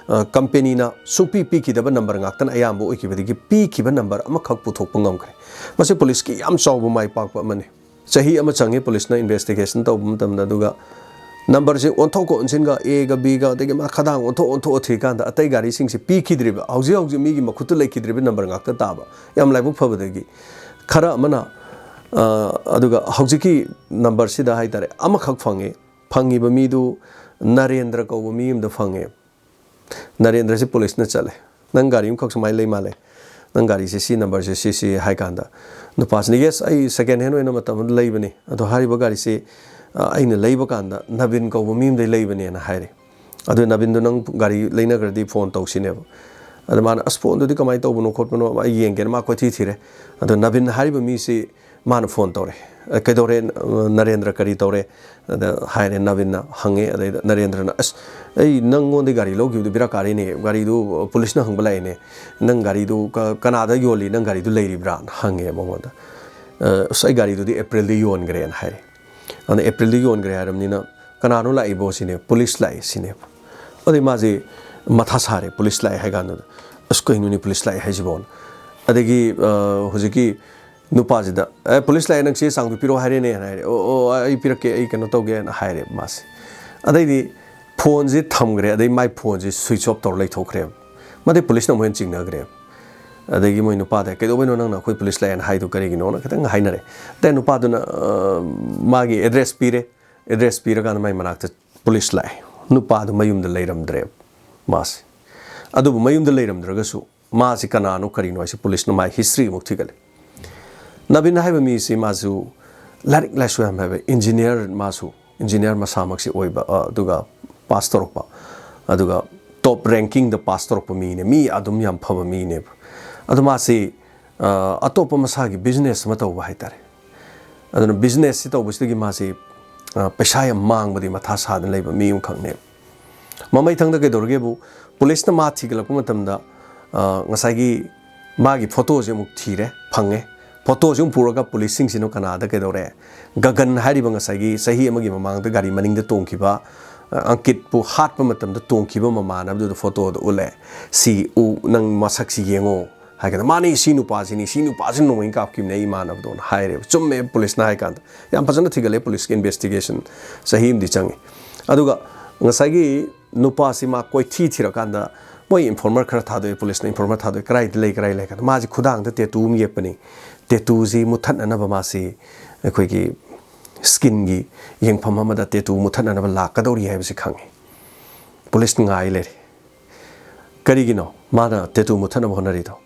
ꯑ, ꯀꯝꯄꯦꯅꯤꯅ ꯁꯨꯡꯄꯤ ꯄꯤꯈꯤꯗꯕ ꯅꯝꯕꯔ ꯉꯥꯛꯇꯅ ꯑꯌꯥꯝꯕ ꯑꯣꯏꯈꯤꯕꯗꯒꯤ ꯄꯤꯈꯤꯕ ꯅꯝꯕꯔ ꯑꯃꯈꯛ ꯄꯨꯊꯣꯛꯄ ꯉꯝꯈ꯭ꯔꯦ꯫ ꯃꯁꯤ ꯄꯨꯂꯤꯁꯀꯤ ꯌꯥꯝ ꯆꯥꯎꯕ ꯃꯥꯏ ꯄꯥꯛꯄ ꯑꯃꯅꯤ꯫ ꯆꯍꯤ ꯑꯃ ꯆꯪꯉꯤ ꯄꯨꯂꯤꯁꯅ investigation ꯇꯧꯕ ꯃꯇꯝꯗ, ꯑꯗꯨꯒ ꯅꯝꯕꯔꯁꯦ ꯑꯣꯟꯊꯣꯛꯀ ꯑꯣꯟꯁꯤꯟꯒ, Aꯒ Bꯒ, ꯑꯗꯒꯤ ꯃꯥ ꯈꯗꯥꯡ ꯑꯣꯟꯊꯣꯛ ꯑꯣꯟꯊꯣꯛꯑ ꯊꯤꯀꯥꯟꯗ ꯑꯇꯩ ꯒꯥꯔꯤꯁꯤꯡꯁꯦ ꯄꯤꯈꯤꯗ꯭ꯔꯤꯕ, ꯍꯧꯖꯤꯛ ꯍꯧꯖꯤꯛ ꯃꯤꯒꯤ ꯃꯈꯨꯠꯇ ꯂꯩꯈꯤꯗ꯭ꯔꯤꯕ ꯅꯝꯕꯔ ꯉꯥꯛꯇ ꯇꯥꯕ꯫ ꯌꯥꯝ ꯂꯥꯏꯕꯛ ꯐꯕꯗꯒꯤ ꯈꯔ ꯑꯃꯅ, ꯑ, ꯑꯗꯨꯒ ꯍꯧꯖꯤꯛꯀꯤ ꯅꯝꯕꯔꯁꯤꯗ ꯍꯥꯏꯇꯥꯔꯦ, ꯑꯃꯈꯛ ꯐꯪꯉꯦ꯫ ꯐꯪꯉꯤꯕ ꯃꯤꯗꯨ ꯅꯔꯦꯟꯗ꯭ꯔ ꯀꯧꯕ ꯃꯤ ꯑꯃꯗ ꯐꯪꯉꯦ꯫ ꯅꯔꯦꯟꯗ꯭ꯔꯁꯤ ꯄꯨꯂꯤꯁꯅ ꯆꯠꯂꯦ꯫ "ꯅꯪ ꯒꯥꯔꯤ ꯑꯃꯈꯛ ꯁꯨꯃꯥꯏꯅ ꯂꯩ ꯃꯥꯜꯂꯦ, ꯅꯪ ꯒꯥꯔꯤꯁꯦ ꯁꯤ ꯅꯝꯕꯔꯁꯦ ꯁꯤ ꯁꯤ" ꯍꯥꯏ ꯀꯥꯟꯗ, ꯅꯨꯄꯥꯁꯤꯅ, "Yes, ꯑꯩ second hand ꯑꯣꯏꯅ ꯃꯇꯝ ꯑꯃꯗ ꯂꯩꯕꯅꯤ, ꯑꯗꯣ ꯍꯥꯏꯔꯤꯕ ꯒꯥꯔꯤꯁꯤ, ꯑ, ꯑꯩꯅ ꯂꯩꯕ ꯀꯥꯟꯗ ꯅꯕꯤꯟ ꯀꯧꯕ ꯃꯤ ꯑꯃꯗꯩ ꯂꯩꯕꯅꯦꯅ" ꯍꯥꯏꯔꯦ꯫ "ꯑꯗꯨ ꯅꯕꯤꯟꯗꯣ ꯅꯪ ꯒꯥꯔꯤ ꯂꯩꯅꯈ꯭ꯔꯗꯤ ꯐꯣꯟ ꯇꯧꯁꯤꯅꯦꯕ"꯫ ꯑꯗ ꯃꯥꯅ, "ꯑꯁ, ꯐꯣꯟꯗꯨꯗꯤ ꯀꯃꯥꯏꯅ ꯇꯧꯕꯅꯣ ꯈꯣꯠꯄꯅꯣ ꯑꯩ ꯌꯦꯡꯒꯦꯅ" ꯃꯥ ꯀꯣꯏꯊꯤ ꯊꯤꯔꯦ꯫ ꯑꯗꯣ ꯅꯕꯤꯟ ꯍꯥꯏꯔꯤꯕ ꯃꯤꯁꯤ ꯃꯥꯅ ꯐꯣꯟ ꯇꯧꯔꯦ꯫ "ꯑ, ꯀꯩꯗꯧꯔꯦ, ꯑ, ꯅꯔꯦꯟꯗ꯭ꯔ, ꯀꯔꯤ ꯇꯧꯔꯦ?" ꯑꯗ ꯍꯥꯏꯔꯦ, ꯅꯕꯤꯟꯅ ꯍꯪꯉꯦ꯫ ꯑꯗꯩꯗ ꯅꯔꯦꯟꯗ꯭ꯔꯅ, "ꯑꯁ, ꯑꯩ ꯅꯪꯉꯣꯟꯗꯩ ꯒꯥꯔꯤ ꯂꯧꯈꯤꯕꯗꯨ ꯕꯦꯔꯥ ꯀꯥꯔꯦꯅꯦ, ꯒꯥꯔꯤꯗꯨ ꯄꯨꯂꯤꯁꯅ ꯍꯪꯕ ꯂꯥꯛꯑꯦꯅꯦ, ꯅꯪ ꯒꯥꯔꯤꯗꯨ ꯀ-, ꯀꯅꯥꯗ ꯌꯣꯜꯂꯤ, ꯅꯪ ꯒꯥꯔꯤꯗꯨ ꯂꯩꯔꯤꯕ꯭ꯔꯥꯅ" ꯍꯪꯉꯦ ꯃꯉꯣꯟꯗ꯫ "ꯑ, ꯑꯁ, ꯑꯩ ꯒꯥꯔꯤꯗꯨꯗꯤ ꯑꯦꯄ꯭ꯔꯤꯜꯗ ꯌꯣꯟꯈ꯭ꯔꯦꯅ" ꯍꯥꯏꯔꯦ꯫ ꯑꯗ "ꯑꯦꯄ꯭ꯔꯤꯜꯗ ꯌꯣꯟꯈ꯭ꯔꯦ" ꯍꯥꯏꯔꯕꯅꯤꯅ, "ꯀꯅꯥꯅꯣ ꯂꯥꯛꯏꯕꯣ?" ꯁꯤꯅꯦ꯫ "ꯄꯨꯂꯤꯁ ꯂꯥꯛꯑꯦ" ꯁꯤꯅꯦꯕ꯫ ꯑꯗꯩ ꯃꯥꯁꯦ ꯃꯊꯥ ꯁꯥꯔꯦ, ꯄꯨꯂꯤꯁ ꯂꯥꯛꯑꯦ ꯍꯥꯏ ꯀꯥꯟꯗꯨꯗ, "ꯑꯁ, ꯀꯩꯅꯣꯅꯦ, ꯄꯨꯂꯤꯁ ꯂꯥꯛꯑꯦ ꯍꯥꯏꯁꯤꯕꯣꯅ?" ꯑꯗꯒꯤ, ꯑ, ꯍꯧꯖꯤꯛꯀꯤ ꯅꯨꯄꯥꯁꯤꯗ, "ꯑꯦ, ꯄꯨꯂꯤꯁ ꯂꯥꯛꯑꯦ, ꯅꯪ ꯆꯦ ꯆꯥꯡꯗꯨ ꯄꯤꯔꯛꯑꯣ ꯍꯥꯏꯔꯦꯅꯦꯅ" ꯍꯥꯏꯔꯦ꯫ "ꯑꯣ, ꯑꯣ, ꯑꯩ ꯄꯤꯔꯛꯀꯦ, ꯑꯩ ꯀꯩꯅꯣ ꯇꯧꯒꯦꯅ" ꯍꯥꯏꯔꯦ ꯃꯥꯁꯦ꯫ ꯑꯗꯩꯗꯤ ꯐꯣꯟꯁꯦ ꯊꯝꯈ꯭ꯔꯦ, ꯑꯗꯩ ꯃꯥꯏ ꯐꯣꯟꯁꯦ switch off ꯇꯧꯔ ꯂꯩꯊꯣꯛꯈ꯭ꯔꯦꯕ꯫ ꯃꯗꯩ ꯄꯨꯂꯤꯁꯅ ꯑꯃꯨꯛ ꯍꯦꯟꯅ ꯆꯤꯡꯅꯈ꯭ꯔꯦꯕ꯫ ꯑꯗꯒꯤ ꯃꯣꯏ ꯅꯨꯄꯥꯗ, "ꯀꯩꯗꯧꯕꯩꯅꯣ ꯅꯪꯅ ꯑꯩꯈꯣꯏ ꯄꯨꯂꯤꯁ ꯂꯥꯛꯑꯦꯅ ꯍꯥꯏꯗꯣ ꯀꯔꯤꯒꯤꯅꯣꯅ?" ꯈꯤꯇꯪ ꯍꯥꯏꯅꯔꯦ꯫ ꯑꯗꯩ ꯅꯨꯄꯥꯗꯨꯅ, ꯑ, ꯃꯥꯒꯤ address ꯄꯤꯔꯦ꯫ Address ꯄꯤꯔꯀꯥꯟꯗ ꯃꯥꯏ ꯃꯅꯥꯛꯇ ꯄꯨꯂꯤꯁ ꯂꯥꯛꯑꯦ꯫ ꯅꯨꯄꯥꯗꯨ ꯃꯌꯨꯝꯗ ꯂꯩꯔꯝꯗ꯭ꯔꯦꯕ ꯃꯥꯁꯦ꯫ ꯑꯗꯨꯕꯨ ꯃꯌꯨꯝꯗ ꯂꯩꯔꯝꯗ꯭ꯔꯒꯁꯨ ꯃꯥꯁꯤ ꯀꯅꯥꯅꯣ ꯀꯔꯤꯅꯣ ꯍꯥꯏꯁꯦ ꯄꯨꯂꯤꯁꯅ ꯃꯥꯏ history ꯑꯃꯨꯛ ꯊꯤꯒꯠꯂꯦ꯫ ꯅꯕꯤꯟ ꯍꯥꯏꯕ ꯃꯤꯁꯤ ꯃꯥꯁꯨ, ꯂꯥꯏꯔꯤꯛ ꯂꯥꯏꯁꯨ ꯌꯥꯝ ꯍꯩꯕ, ꯏꯟꯖꯤꯅꯤꯌꯥꯔ, ꯃꯥꯁꯨ ꯏꯟꯖꯤꯅꯤꯌꯥꯔ ꯃꯁꯥꯃꯛꯁꯤ ꯑꯣꯏꯕ, ꯑ, ꯑꯗꯨꯒ ꯄꯥꯁ ꯇꯧꯔꯛꯄ, ꯑꯗꯨꯒ ꯇꯣꯞ ꯔꯦꯡꯀꯤꯡꯗ ꯄꯥꯁ ꯇꯧꯔꯛꯄ ꯃꯤꯅꯦ, ꯃꯤ ꯑꯗꯨꯝ ꯌꯥꯝ ꯐꯕ ꯃꯤꯅꯦꯕ꯫ ꯑꯗꯣ ꯃꯥꯁꯤ, ꯑ, ꯑꯇꯣꯞꯄ ꯃꯁꯥꯒꯤ ꯕꯤꯖꯤꯅꯦꯁ ꯑꯃ ꯇꯧꯕ ꯍꯥꯏꯇꯥꯔꯦ꯫ ꯑꯗꯨꯅ ꯕꯤꯖꯤꯅꯦꯁꯁꯤ ꯇꯧꯕꯁꯤꯗꯒꯤ ꯃꯥꯁꯤ, ꯑ, ꯄꯩꯁꯥ ꯌꯥꯝ ꯃꯥꯡꯕꯗꯤ ꯃꯊꯥ ꯁꯥꯗꯅ ꯂꯩꯕ ꯃꯤ ꯑꯃꯈꯛꯅꯦꯕ꯫ ꯃꯃꯩꯊꯪꯗ ꯀꯩꯗꯧꯔꯒꯦꯕꯨ, ꯄꯨꯂꯤꯁꯅ ꯃꯥ ꯊꯤꯒꯠꯂꯛꯄ ꯃꯇꯝꯗ, ꯑ, ꯉꯁꯥꯏꯒꯤ ꯃꯥꯒꯤ ꯐꯣꯇꯣꯁꯦ ꯑꯃꯨꯛ ꯊꯤꯔꯦ, ꯐꯪꯉꯦ꯫ ꯐꯣꯇꯣꯁꯦ ꯑꯃꯨꯛ ꯄꯨꯔꯒ ꯄꯨꯂꯤꯁꯁꯤꯡꯁꯤꯅ ꯀꯅꯥꯗ ꯀꯩꯗꯧꯔꯦ? ꯒꯒꯟ ꯍꯥꯏꯔꯤꯕ ꯉꯁꯥꯏꯒꯤ ꯆꯍꯤ ꯑꯃꯒꯤ ꯃꯃꯥꯡꯗ ꯒꯥꯔꯤ ꯃꯅꯤꯡꯗ ꯇꯣꯡꯈꯤꯕ, ꯑ, ꯑꯪꯀꯤꯠꯄꯨ ꯍꯥꯠꯄ ꯃꯇꯝꯗ ꯇꯣꯡꯈꯤꯕ ꯃꯃꯥꯟꯅꯕꯗꯨꯗ ꯐꯣꯇꯣꯗ ꯎꯠꯂꯦ꯫ "ꯁꯤ ꯎ, ꯅꯪ ꯃꯁꯛꯁꯤ ꯌꯦꯡꯉꯣ" ꯍꯥꯏ ꯀꯥꯟꯗ, "ꯃꯥꯅꯤ, ꯁꯤ ꯅꯨꯄꯥꯁꯤꯅꯤ, ꯁꯤ ꯅꯨꯄꯥꯁꯤꯅ ꯅꯣꯡꯃꯩꯅ ꯀꯥꯞꯈꯤꯕꯅꯦ ꯑꯩ ꯏꯃꯥꯟꯅꯕꯗꯣꯅ" ꯍꯥꯏꯔꯦꯕ꯫ ꯆꯨꯝꯃꯦ, ꯄꯨꯂꯤꯁꯅ ꯍꯥꯏ ꯀꯥꯟꯗ꯫ ꯌꯥꯝ ꯐꯖꯅ ꯊꯤꯒꯠꯂꯦ, ꯄꯨꯂꯤꯁꯀꯤ ꯏꯟꯚꯦꯁꯇꯤꯒꯦꯁꯟ ꯆꯍꯤ ꯑꯃꯗꯤ ꯆꯪꯉꯤ꯫ ꯑꯗꯨꯒ ꯉꯁꯥꯏꯒꯤ ꯅꯨꯄꯥꯁꯤ ꯃꯥ ꯀꯣꯏꯊꯤ ꯊꯤꯔꯀꯥꯟꯗ ꯃꯣꯏ ꯏꯟꯐꯣꯔꯃꯔ ꯈꯔ ꯊꯥꯗꯣꯛꯑꯦ, ꯄꯨꯂꯤꯁꯅ ꯏꯟꯐꯣꯔꯃꯔ ꯊꯥꯗꯣꯛꯑꯦ, "ꯀꯗꯥꯏꯗ ꯂꯩ, ꯀꯗꯥꯏ ꯂꯩ?" ꯍꯥꯏ ꯀꯥꯟꯗ ꯃꯥꯁꯤ ꯈꯨꯗꯥꯡꯗ ꯇꯦꯇꯨ ꯑꯃ ꯌꯦꯛꯄꯅꯤ꯫ ꯇꯦꯇꯨꯁꯤ ꯃꯨꯠꯊꯠꯅꯅꯕ ꯃꯥꯁꯤ ꯑꯩꯈꯣꯏꯒꯤ ꯁ꯭ꯀꯤꯟꯒꯤ ꯌꯦꯡꯐꯝ ꯑꯃꯗ ꯇꯦꯇꯨ ꯃꯨꯠꯊꯠꯅꯅꯕ ꯂꯥꯛꯀꯗꯧꯔꯤ ꯍꯥꯏꯕꯁꯤ ꯈꯪꯉꯤ꯫ ꯄꯨꯂꯤꯁ ꯉꯥꯏ ꯂꯩꯔꯦ꯫ ꯀꯔꯤꯒꯤꯅꯣ ꯃꯥꯅ ꯇꯦꯇꯨ ꯃꯨꯠꯊꯠꯅꯕ ꯍꯣꯠꯅꯔꯤꯗꯣ?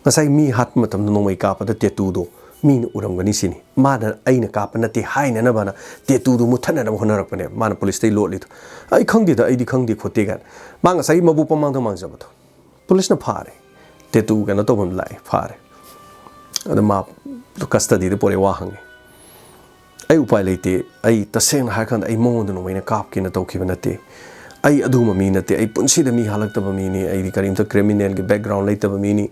ꯉꯁꯥꯏ ꯃꯤ ꯍꯥꯠꯄ ꯃꯇꯝꯗ ꯅꯣꯡꯃꯩ ꯀꯥꯞꯄꯗ ꯇꯦꯇꯨꯗꯣ ꯃꯤꯅ ꯎꯔꯝꯒꯅꯤ ꯁꯤꯅꯤ꯫ ꯃꯥꯅ "ꯑꯩꯅ ꯀꯥꯞꯄ ꯅꯠꯇꯦ" ꯍꯥꯏꯅꯅꯕꯅ ꯇꯦꯇꯨꯗꯣ ꯃꯨꯠꯊꯠꯅꯅꯕ ꯍꯣꯠꯅꯔꯛꯄꯅꯦꯕ ꯃꯥꯅ ꯄꯨꯂꯤꯁꯇꯩ ꯂꯣꯠꯂꯤꯗꯣ꯫ "ꯑꯩ ꯈꯪꯗꯦꯗ, ꯑꯩꯗꯤ ꯈꯪꯗꯦ ꯈꯣꯠꯇꯦ" ꯀꯥꯏꯅ꯫ ꯃꯥ ꯉꯁꯥꯏꯒꯤ ꯃꯕꯨꯛ ꯃꯃꯥꯡꯗ ꯃꯥꯡꯖꯕꯗꯣ꯫ ꯄꯨꯂꯤꯁꯅ ꯐꯥꯔꯦ꯫ ꯇꯦꯇꯨ ꯀꯩꯅꯣ ꯇꯧꯐꯝ ꯂꯥꯛꯑꯦ, ꯐꯥꯔꯦ꯫ ꯑꯗ ꯃꯥ ꯀꯁꯇꯗꯤꯗ ꯄꯣꯔꯛꯑꯦ, ꯋꯥ ꯍꯪꯉꯦ꯫ "ꯑꯩ ꯎꯄꯥꯏ ꯂꯩꯇꯦ꯫ ꯑꯩ ꯇꯁꯦꯡꯅ ꯍꯥꯏꯔꯀꯥꯟꯗ ꯑꯩ ꯃꯉꯣꯟꯗ ꯅꯣꯡꯃꯩꯅ ꯀꯥꯞꯀꯦꯅ ꯇꯧꯈꯤꯕ ꯅꯠꯇꯦ꯫ ꯑꯩ ꯑꯗꯨꯒꯨꯝꯕ ꯃꯤ ꯅꯠꯇꯦ꯫ ꯑꯩ ꯄꯨꯟꯁꯤꯗ ꯃꯤ ꯍꯥꯠꯂꯛꯇꯕ ꯃꯤꯅꯤ꯫ ꯑꯩꯗꯤ ꯀꯔꯤꯝꯇ ꯀ꯭ꯔꯤꯃꯤꯅꯦꯜꯒꯤ ꯕꯦꯛꯒ꯭ꯔꯥꯎꯟ ꯂꯩꯇꯕ ꯃꯤꯅꯤ꯫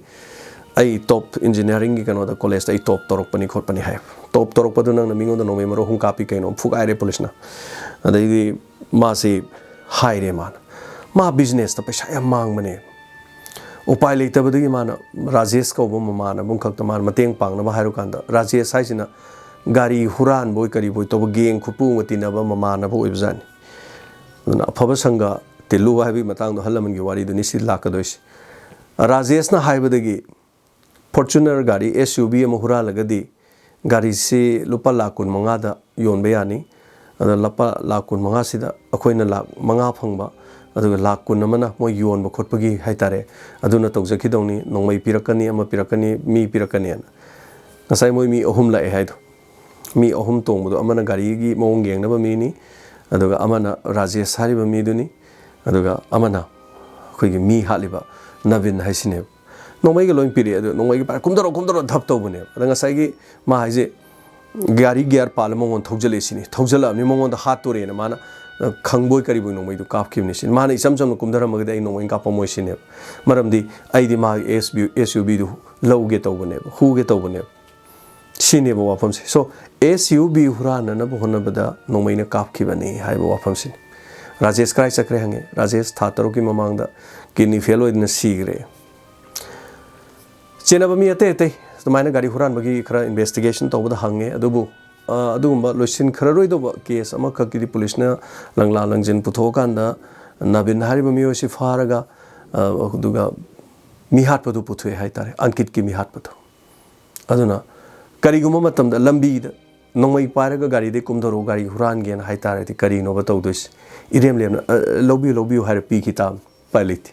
ꯑꯩ ꯇꯣꯞ ꯏꯟꯖꯤꯅꯤꯌꯥꯔꯤꯡꯒꯤ ꯀꯩꯅꯣꯗ, ꯀꯣꯂꯦꯖꯇ ꯑꯩ ꯇꯣꯞ ꯇꯧꯔꯛꯄꯅꯤ ꯈꯣꯠꯄꯅꯤ" ꯍꯥꯏ꯫ "ꯇꯣꯞ ꯇꯧꯔꯛꯄꯗꯨ ꯅꯪꯅ ꯃꯤꯉꯣꯟꯗ ꯅꯣꯡꯃꯩ ꯃꯔꯨ ꯑꯍꯨꯝ ꯀꯥꯞꯄꯤ ꯀꯩꯅꯣ?" ꯐꯨꯒꯥꯏꯔꯦ ꯄꯨꯂꯤꯁꯅ꯫ ꯑꯗꯩꯗꯤ ꯃꯥꯁꯤ ꯍꯥꯏꯔꯦ ꯃꯥꯅ꯫ ꯃꯥ ꯕꯤꯖꯤꯅꯦꯁꯇ ꯄꯩꯁꯥ ꯌꯥꯝ ꯃꯥꯡꯕꯅꯦ꯫ ꯎꯄꯥꯏ ꯂꯩꯇꯕꯗꯒꯤ ꯃꯥꯅ ꯔꯥꯖꯦꯁ ꯀꯧꯕ ꯃꯃꯥꯟꯅꯕ ꯑꯃꯈꯛꯇ ꯃꯥꯅ ꯃꯇꯦꯡ ꯄꯥꯡꯅꯕ ꯍꯥꯏꯔꯨꯀꯥꯟꯗ, ꯔꯥꯖꯦꯁ ꯍꯥꯏꯁꯤꯅ ꯒꯥꯔꯤ ꯍꯨꯔꯥꯟꯕ ꯑꯣꯏ ꯀꯔꯤꯕꯣꯏ ꯇꯧꯕ ꯒꯦꯡ ꯈꯨꯄꯨ ꯑꯃ ꯇꯤꯟꯅꯕ ꯃꯃꯥꯟꯅꯕ ꯑꯣꯏꯕꯖꯥꯠꯅꯤ꯫ ꯑꯗꯨꯅ ꯑꯐꯕ ꯁꯪꯒ ꯇꯤꯜꯂꯨ ꯍꯥꯏꯕꯒꯤ ꯃꯇꯥꯡꯗꯣ ꯑꯍꯜ ꯂꯃꯟꯒꯤ ꯋꯥꯔꯤꯗꯨꯅꯤ ꯁꯤ ꯂꯥꯛꯀꯗꯣꯏꯁꯦ꯫ ꯔꯥꯖꯦꯁꯅ ꯍꯥꯏꯕꯗꯒꯤ ꯐꯣꯔꯆꯨꯅꯔ ꯒꯥꯔꯤ, ꯑꯦꯁ ꯌꯨ ꯚꯤ ꯑꯃ ꯍꯨꯔꯥꯜꯂꯒꯗꯤ ꯒꯥꯔꯤꯁꯤ ꯂꯨꯄꯥ ꯂꯥꯈ ꯀꯨꯟ ꯃꯉꯥꯗ ꯌꯣꯟꯕ ꯌꯥꯅꯤ꯫ ꯑꯗ ꯂꯨꯄꯥ ꯂꯥꯈ ꯀꯨꯟ ꯃꯉꯥꯁꯤꯗ ꯑꯩꯈꯣꯏꯅ ꯂꯥꯈ ꯃꯉꯥ ꯐꯪꯕ, ꯑꯗꯨꯒ ꯂꯥꯈ ꯀꯨꯟ ꯑꯃꯅ ꯃꯣꯏ ꯌꯣꯟꯕ ꯈꯣꯠꯄꯒꯤ ꯍꯥꯏꯇꯥꯔꯦ, ꯑꯗꯨꯅ ꯇꯧꯖꯈꯤꯗꯧꯅꯤ, ꯅꯣꯡꯃꯩ ꯄꯤꯔꯛꯀꯅꯤ, ꯑꯃ ꯄꯤꯔꯛꯀꯅꯤ, ꯃꯤ ꯄꯤꯔꯛꯀꯅꯤꯅ꯫ ꯉꯁꯥꯏ ꯃꯣꯏ ꯃꯤ ꯑꯍꯨꯝ ꯂꯥꯛꯑꯦ ꯍꯥꯏꯗꯣ꯫ ꯃꯤ ꯑꯍꯨꯝ ꯇꯣꯡꯕꯗꯣ, ꯑꯃꯅ ꯒꯥꯔꯤꯒꯤ ꯃꯑꯣꯡ ꯌꯦꯡꯅꯕ ꯃꯤꯅꯤ, ꯑꯗꯨꯒ ꯑꯃꯅ ꯔꯥꯖꯦꯁ ꯍꯥꯏꯔꯤꯕ ꯃꯤꯗꯨꯅꯤ, ꯑꯗꯨꯒ ꯑꯃꯅ ꯑꯩꯈꯣꯏꯒꯤ ꯃꯤ ꯍꯥꯠꯂꯤꯕ ꯅꯕꯤꯟ ꯍꯥꯏꯁꯤꯅꯦꯕ꯫ ꯅꯣꯡꯃꯩꯒ ꯂꯣꯏ ꯄꯤꯔꯛꯑꯦ, ꯑꯗꯨ ꯅꯣꯡꯃꯩꯒꯤ ꯄꯥꯏꯔ "ꯀꯨꯝꯊꯔꯣ, ꯀꯨꯝꯊꯔꯣ" ꯙꯞ ꯇꯧꯕꯅꯦꯕ꯫ ꯑꯗ ꯉꯁꯥꯏꯒꯤ ꯃꯥ ꯍꯥꯏꯁꯦ ꯒꯥꯔꯤ ꯒꯤꯌꯥꯔ ꯄꯥꯜꯂ ꯃꯉꯣꯟꯗ ꯊꯧꯖꯜꯂꯛꯑꯦ ꯁꯤꯅꯤ꯫ ꯊꯧꯖꯜꯂꯛꯑꯕꯅꯤ, ꯃꯉꯣꯟꯗ ꯍꯥꯠꯇꯣꯔꯦꯅ ꯃꯥꯅ, ꯑ, ꯈꯪꯕꯣꯏ ꯀꯔꯤꯕꯣꯏ ꯅꯣꯡꯃꯩꯗꯨ ꯀꯥꯞꯈꯤꯕꯅꯤ ꯁꯤꯅꯤ꯫ ꯃꯥꯅ ꯏꯆꯝ ꯆꯝꯅ ꯀꯨꯝꯊꯔꯝꯃꯒꯗꯤ ꯑꯩ ꯅꯣꯡꯃꯩ ꯀꯥꯞꯄꯝꯃꯣꯏ ꯁꯤꯅꯦꯕ꯫ ꯃꯔꯝꯗꯤ ꯑꯩꯗꯤ ꯃꯥꯒꯤ ꯑꯦꯁ ꯕꯤ, ꯑꯦꯁ ꯌꯨ ꯕꯤꯗꯨ ꯂꯧꯒꯦ ꯇꯧꯕꯅꯦꯕ, ꯍꯨꯒꯦ ꯇꯧꯕꯅꯦꯕ꯫ ꯁꯤꯅꯦꯕ ꯋꯥꯐꯝꯁꯦ꯫ So, ꯑꯦꯁ ꯌꯨ ꯕꯤ ꯍꯨꯔꯥꯟꯅꯅꯕ ꯍꯣꯠꯅꯕꯗ ꯅꯣꯡꯃꯩꯅ ꯀꯥꯞꯈꯤꯕꯅꯤ ꯍꯥꯏꯕ ꯋꯥꯐꯝꯁꯤꯅꯤ꯫ ꯔꯥꯖꯦꯁ ꯀꯔꯥꯏ ꯆꯠꯈ꯭ꯔꯦ ꯍꯪꯉꯦ꯫ ꯔꯥꯖꯦꯁ ꯊꯥ ꯇꯔꯨꯛꯀꯤ ꯃꯃꯥꯡꯗ ꯀꯤꯗꯅꯤ ꯐꯦꯜ ꯑꯣꯏꯗꯅ ꯁꯤꯈ꯭ꯔꯦ꯫ ꯆꯦꯟꯅꯕ ꯃꯤ ꯑꯇꯩ ꯑꯇꯩ ꯑꯗꯨꯃꯥꯏꯅ ꯒꯥꯔꯤ ꯍꯨꯔꯥꯟꯕꯒꯤ ꯈꯔ ꯏꯟꯚꯦꯁꯇꯤꯒꯦꯁꯟ ꯇꯧꯕꯗ ꯍꯪꯉꯦ, ꯑꯗꯨꯕꯨ, ꯑ, ꯑꯗꯨꯒꯨꯝꯕ ꯂꯣꯏꯁꯤꯟꯈ꯭ꯔꯔꯣꯏꯗꯧꯕ ꯀꯦꯁ ꯑꯃꯈꯛꯀꯤꯗꯤ ꯄꯨꯂꯤꯁꯅ ꯂꯪꯂꯥ ꯂꯪꯖꯤꯟ ꯄꯨꯊꯣꯛꯑꯀꯥꯟꯗ ꯅꯕꯤꯟ ꯍꯥꯏꯔꯤꯕ ꯃꯤꯑꯣꯏꯁꯤ ꯐꯥꯔꯒ, ꯑ, ꯑꯗꯨꯒ ꯃꯤꯍꯥꯠꯄꯗꯨ ꯄꯨꯊꯣꯛꯑꯦ ꯍꯥꯏꯇꯥꯔꯦ, ꯑꯪꯀꯤꯠꯀꯤ ꯃꯤꯍꯥꯠꯄꯗꯨ꯫ ꯑꯗꯨꯅ ꯀꯔꯤꯒꯨꯝꯕ ꯃꯇꯝꯗ ꯂꯝꯕꯤꯗ ꯅꯣꯡꯃꯩ ꯄꯥꯏꯔꯒ ꯒꯥꯔꯤꯗꯩ ꯀꯨꯝꯊꯔꯛꯑꯣ, ꯒꯥꯔꯤ ꯍꯨꯔꯥꯟꯒꯦꯅ ꯍꯥꯏꯇꯥꯔꯗꯤ ꯀꯔꯤꯅꯣꯕ ꯇꯧꯗꯣꯏꯁꯦ? ꯏꯔꯦꯝ ꯂꯦꯝꯅ, "ꯑ, ꯂꯧꯕꯤꯌꯨ, ꯂꯧꯕꯤꯌꯨ" ꯍꯥꯏꯔ ꯄꯤꯈꯤ ꯇꯥꯕꯅꯤ꯫ ꯎꯄꯥꯏ ꯂꯩꯇꯦ꯫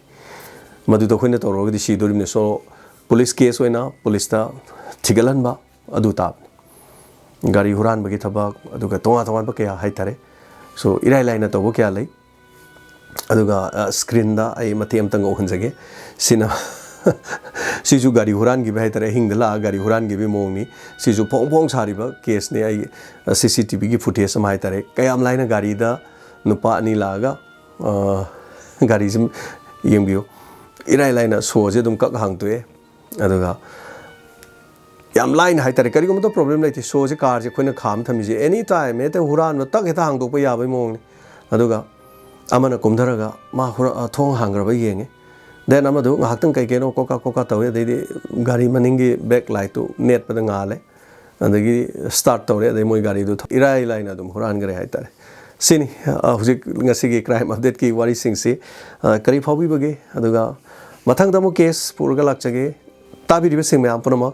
ꯃꯗꯨꯗ ꯑꯩꯈꯣꯏꯅ ꯇꯧꯔꯒꯗꯤ ꯁꯤꯗꯣꯔꯤꯕꯅꯤ꯫ So, ꯄꯨꯂꯤꯁ ꯀꯦꯁ ꯑꯣꯏꯅ ꯄꯨꯂꯤꯁꯇ ꯊꯤꯒꯠꯍꯟꯕ ꯑꯗꯨ ꯇꯥꯕꯅꯤ꯫ ꯒꯥꯔꯤ ꯍꯨꯔꯥꯟꯕꯒꯤ ꯊꯕꯛ, ꯑꯗꯨꯒ ꯇꯣꯉꯥꯟ ꯇꯣꯉꯥꯟꯕ ꯀꯌꯥ ꯍꯥꯏꯇꯥꯔꯦ꯫ So, ꯏꯔꯥꯏ ꯂꯥꯏꯅ ꯇꯧꯕ ꯀꯌꯥ ꯂꯩ꯫ ꯑꯗꯨꯒ, ꯑ, ꯁ꯭ꯀ꯭ꯔꯤꯟꯗ ꯑꯩ ꯃꯇꯦꯛ ꯑꯃꯇꯪ ꯎꯍꯟꯖꯒꯦ꯫ ꯁꯤꯅ, ꯁꯤꯁꯨ ꯒꯥꯔꯤ ꯍꯨꯔꯥꯟꯈꯤꯕ ꯍꯥꯏꯇꯥꯔꯦ, ꯑꯍꯤꯡꯗ ꯂꯥꯛꯑꯒ ꯒꯥꯔꯤ ꯍꯨꯔꯥꯟꯈꯤꯕꯒꯤ ꯃꯑꯣꯡꯅꯤ꯫ ꯁꯤꯁꯨ ꯐꯣꯡ ꯐꯣꯡ ꯁꯥꯔꯤꯕ ꯀꯦꯁꯅꯤ꯫ ꯑꯩ, ꯑ, ꯁꯤ ꯁꯤ ꯇꯤ ꯚꯤꯒꯤ ꯐꯨꯇꯦꯖ ꯑꯃ ꯍꯥꯏꯇꯥꯔꯦ꯫ ꯀꯌꯥꯝ ꯂꯥꯏꯅ ꯒꯥꯔꯤꯗ ꯅꯨꯄꯥ ꯑꯅꯤ ꯂꯥꯛꯑꯒ, ꯑ, ꯒꯥꯔꯤꯁꯤ ꯌꯦꯡꯕꯤꯌꯨ, ꯏꯔꯥꯏ ꯂꯥꯏꯅ ꯁꯣꯁꯦ ꯑꯗꯨꯝ ꯀꯛ ꯍꯥꯡꯇꯣꯛꯑꯦ꯫ ꯑꯗꯨꯒ ꯌꯥꯝ ꯂꯥꯏꯅ ꯍꯥꯏꯇꯥꯔꯦ, ꯀꯔꯤꯒꯨꯝꯕꯗ ꯄ꯭ꯔꯣꯕ꯭ꯂꯦꯝ ꯂꯩꯇꯦ꯫ ꯁꯣꯁꯦ, ꯀꯥꯔꯁꯦ ꯑꯩꯈꯣꯏꯅ ꯈꯥꯝ ꯊꯝꯃꯤꯁꯦ ꯑꯦꯅꯤ ꯇꯥꯏꯝ ꯍꯦꯛꯇ ꯍꯨꯔꯥꯟꯕ ꯇꯛ ꯍꯦꯛꯇ ꯍꯥꯡꯗꯣꯛꯄ ꯌꯥꯕꯒꯤ ꯃꯑꯣꯡꯅꯤ꯫ ꯑꯗꯨꯒ ꯑꯃꯅ ꯀꯨꯝꯊꯔꯒ ꯃꯥ ꯍꯨꯔꯥ-, ꯑ, ꯊꯣꯡ ꯍꯥꯡꯈ꯭ꯔꯕ ꯌꯦꯡꯉꯦ꯫ ꯗꯦꯟ ꯑꯃꯗꯨ ꯉꯥꯏꯍꯥꯛꯇꯪ ꯀꯩ ꯀꯩꯅꯣ ꯀꯣꯀꯥ ꯀꯣꯀꯥ ꯇꯧꯋꯦ, ꯑꯗꯩꯗꯤ ꯒꯥꯔꯤ ꯃꯅꯤꯡꯒꯤ ꯕꯦꯛ ꯂꯥꯏꯠꯇꯨ ꯅꯦꯠꯄꯗ ꯉꯥꯜꯂꯦ꯫ ꯑꯗꯒꯤ ꯁ꯭ꯇꯥꯔꯠ ꯇꯧꯔꯦ, ꯑꯗꯩ ꯃꯣꯏ ꯒꯥꯔꯤꯗꯨ ꯊꯧ-, ꯏꯔꯥꯏ ꯂꯥꯏꯅ ꯑꯗꯨꯝ ꯍꯨꯔꯥꯟꯈ꯭ꯔꯦ ꯍꯥꯏꯇꯥꯔꯦ꯫ ꯁꯤꯅꯤ, ꯑ, ꯍꯧꯖꯤꯛ ꯉꯁꯤꯒꯤ ꯀ꯭ꯔꯥꯏꯝ ꯑꯞꯗꯦꯠꯀꯤ ꯋꯥꯔꯤꯁꯤꯡꯁꯤ, ꯑ, ꯀꯔꯤ ꯐꯥꯎꯕꯤꯕꯒꯦ? ꯑꯗꯨꯒ ꯃꯊꯪꯗ ꯑꯃꯨꯛ ꯀꯦꯁ ꯄꯨꯔꯒ ꯂꯥꯛꯆꯒꯦ꯫ ꯇꯥꯕꯤꯔꯤꯕꯁꯤꯡ ꯃꯌꯥꯝ ꯄꯨꯝꯅꯃꯛ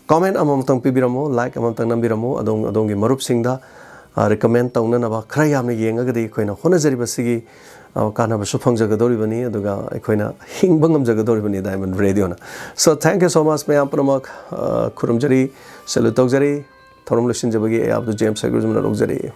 ꯀꯣꯃꯦꯟ ꯑꯃꯃꯝꯇꯪ ꯄꯤꯕꯤꯔꯝꯃꯣ, ꯂꯥꯏꯛ ꯑꯃꯃꯝꯇꯪ ꯅꯝꯕꯤꯔꯝꯃꯣ, ꯑꯗꯣꯝ, ꯑꯗꯣꯝꯒꯤ ꯃꯔꯨꯞꯁꯤꯡꯗ, ꯑ, ꯔꯤꯀꯃꯦꯟ ꯇꯧꯅꯅꯕ꯫ ꯈꯔ ꯌꯥꯝꯅ ꯌꯦꯡꯉꯒꯗꯤ ꯑꯩꯈꯣꯏꯅ ꯍꯣꯠꯅꯖꯔꯤꯕꯁꯤꯒꯤ, ꯑ, ꯀꯥꯟꯅꯕꯁꯨ ꯐꯪꯖꯒꯗꯧꯔꯤꯕꯅꯤ, ꯑꯗꯨꯒ ꯑꯩꯈꯣꯏꯅ ꯍꯤꯡꯕ ꯉꯝꯖꯒꯗꯧꯔꯤꯕꯅꯤ diamond ꯔꯦꯗꯤꯑꯣꯅ꯫ So, thank you so much ꯃꯌꯥꯝ ꯄꯨꯝꯅꯃꯛ, ꯑ, ꯈꯨꯔꯨꯝꯖꯔꯤ, ꯁꯦꯂꯨꯠ ꯇꯧꯖꯔꯤ꯫ ꯊꯧꯔꯝ ꯂꯣꯏꯁꯤꯟꯖꯕꯒꯤ ꯑꯌꯥꯕꯗꯨ ꯖꯦꯝꯁ ꯍꯥꯏꯒ꯭ꯔꯨꯖꯝꯅ ꯂꯧꯖꯔꯛꯏ꯫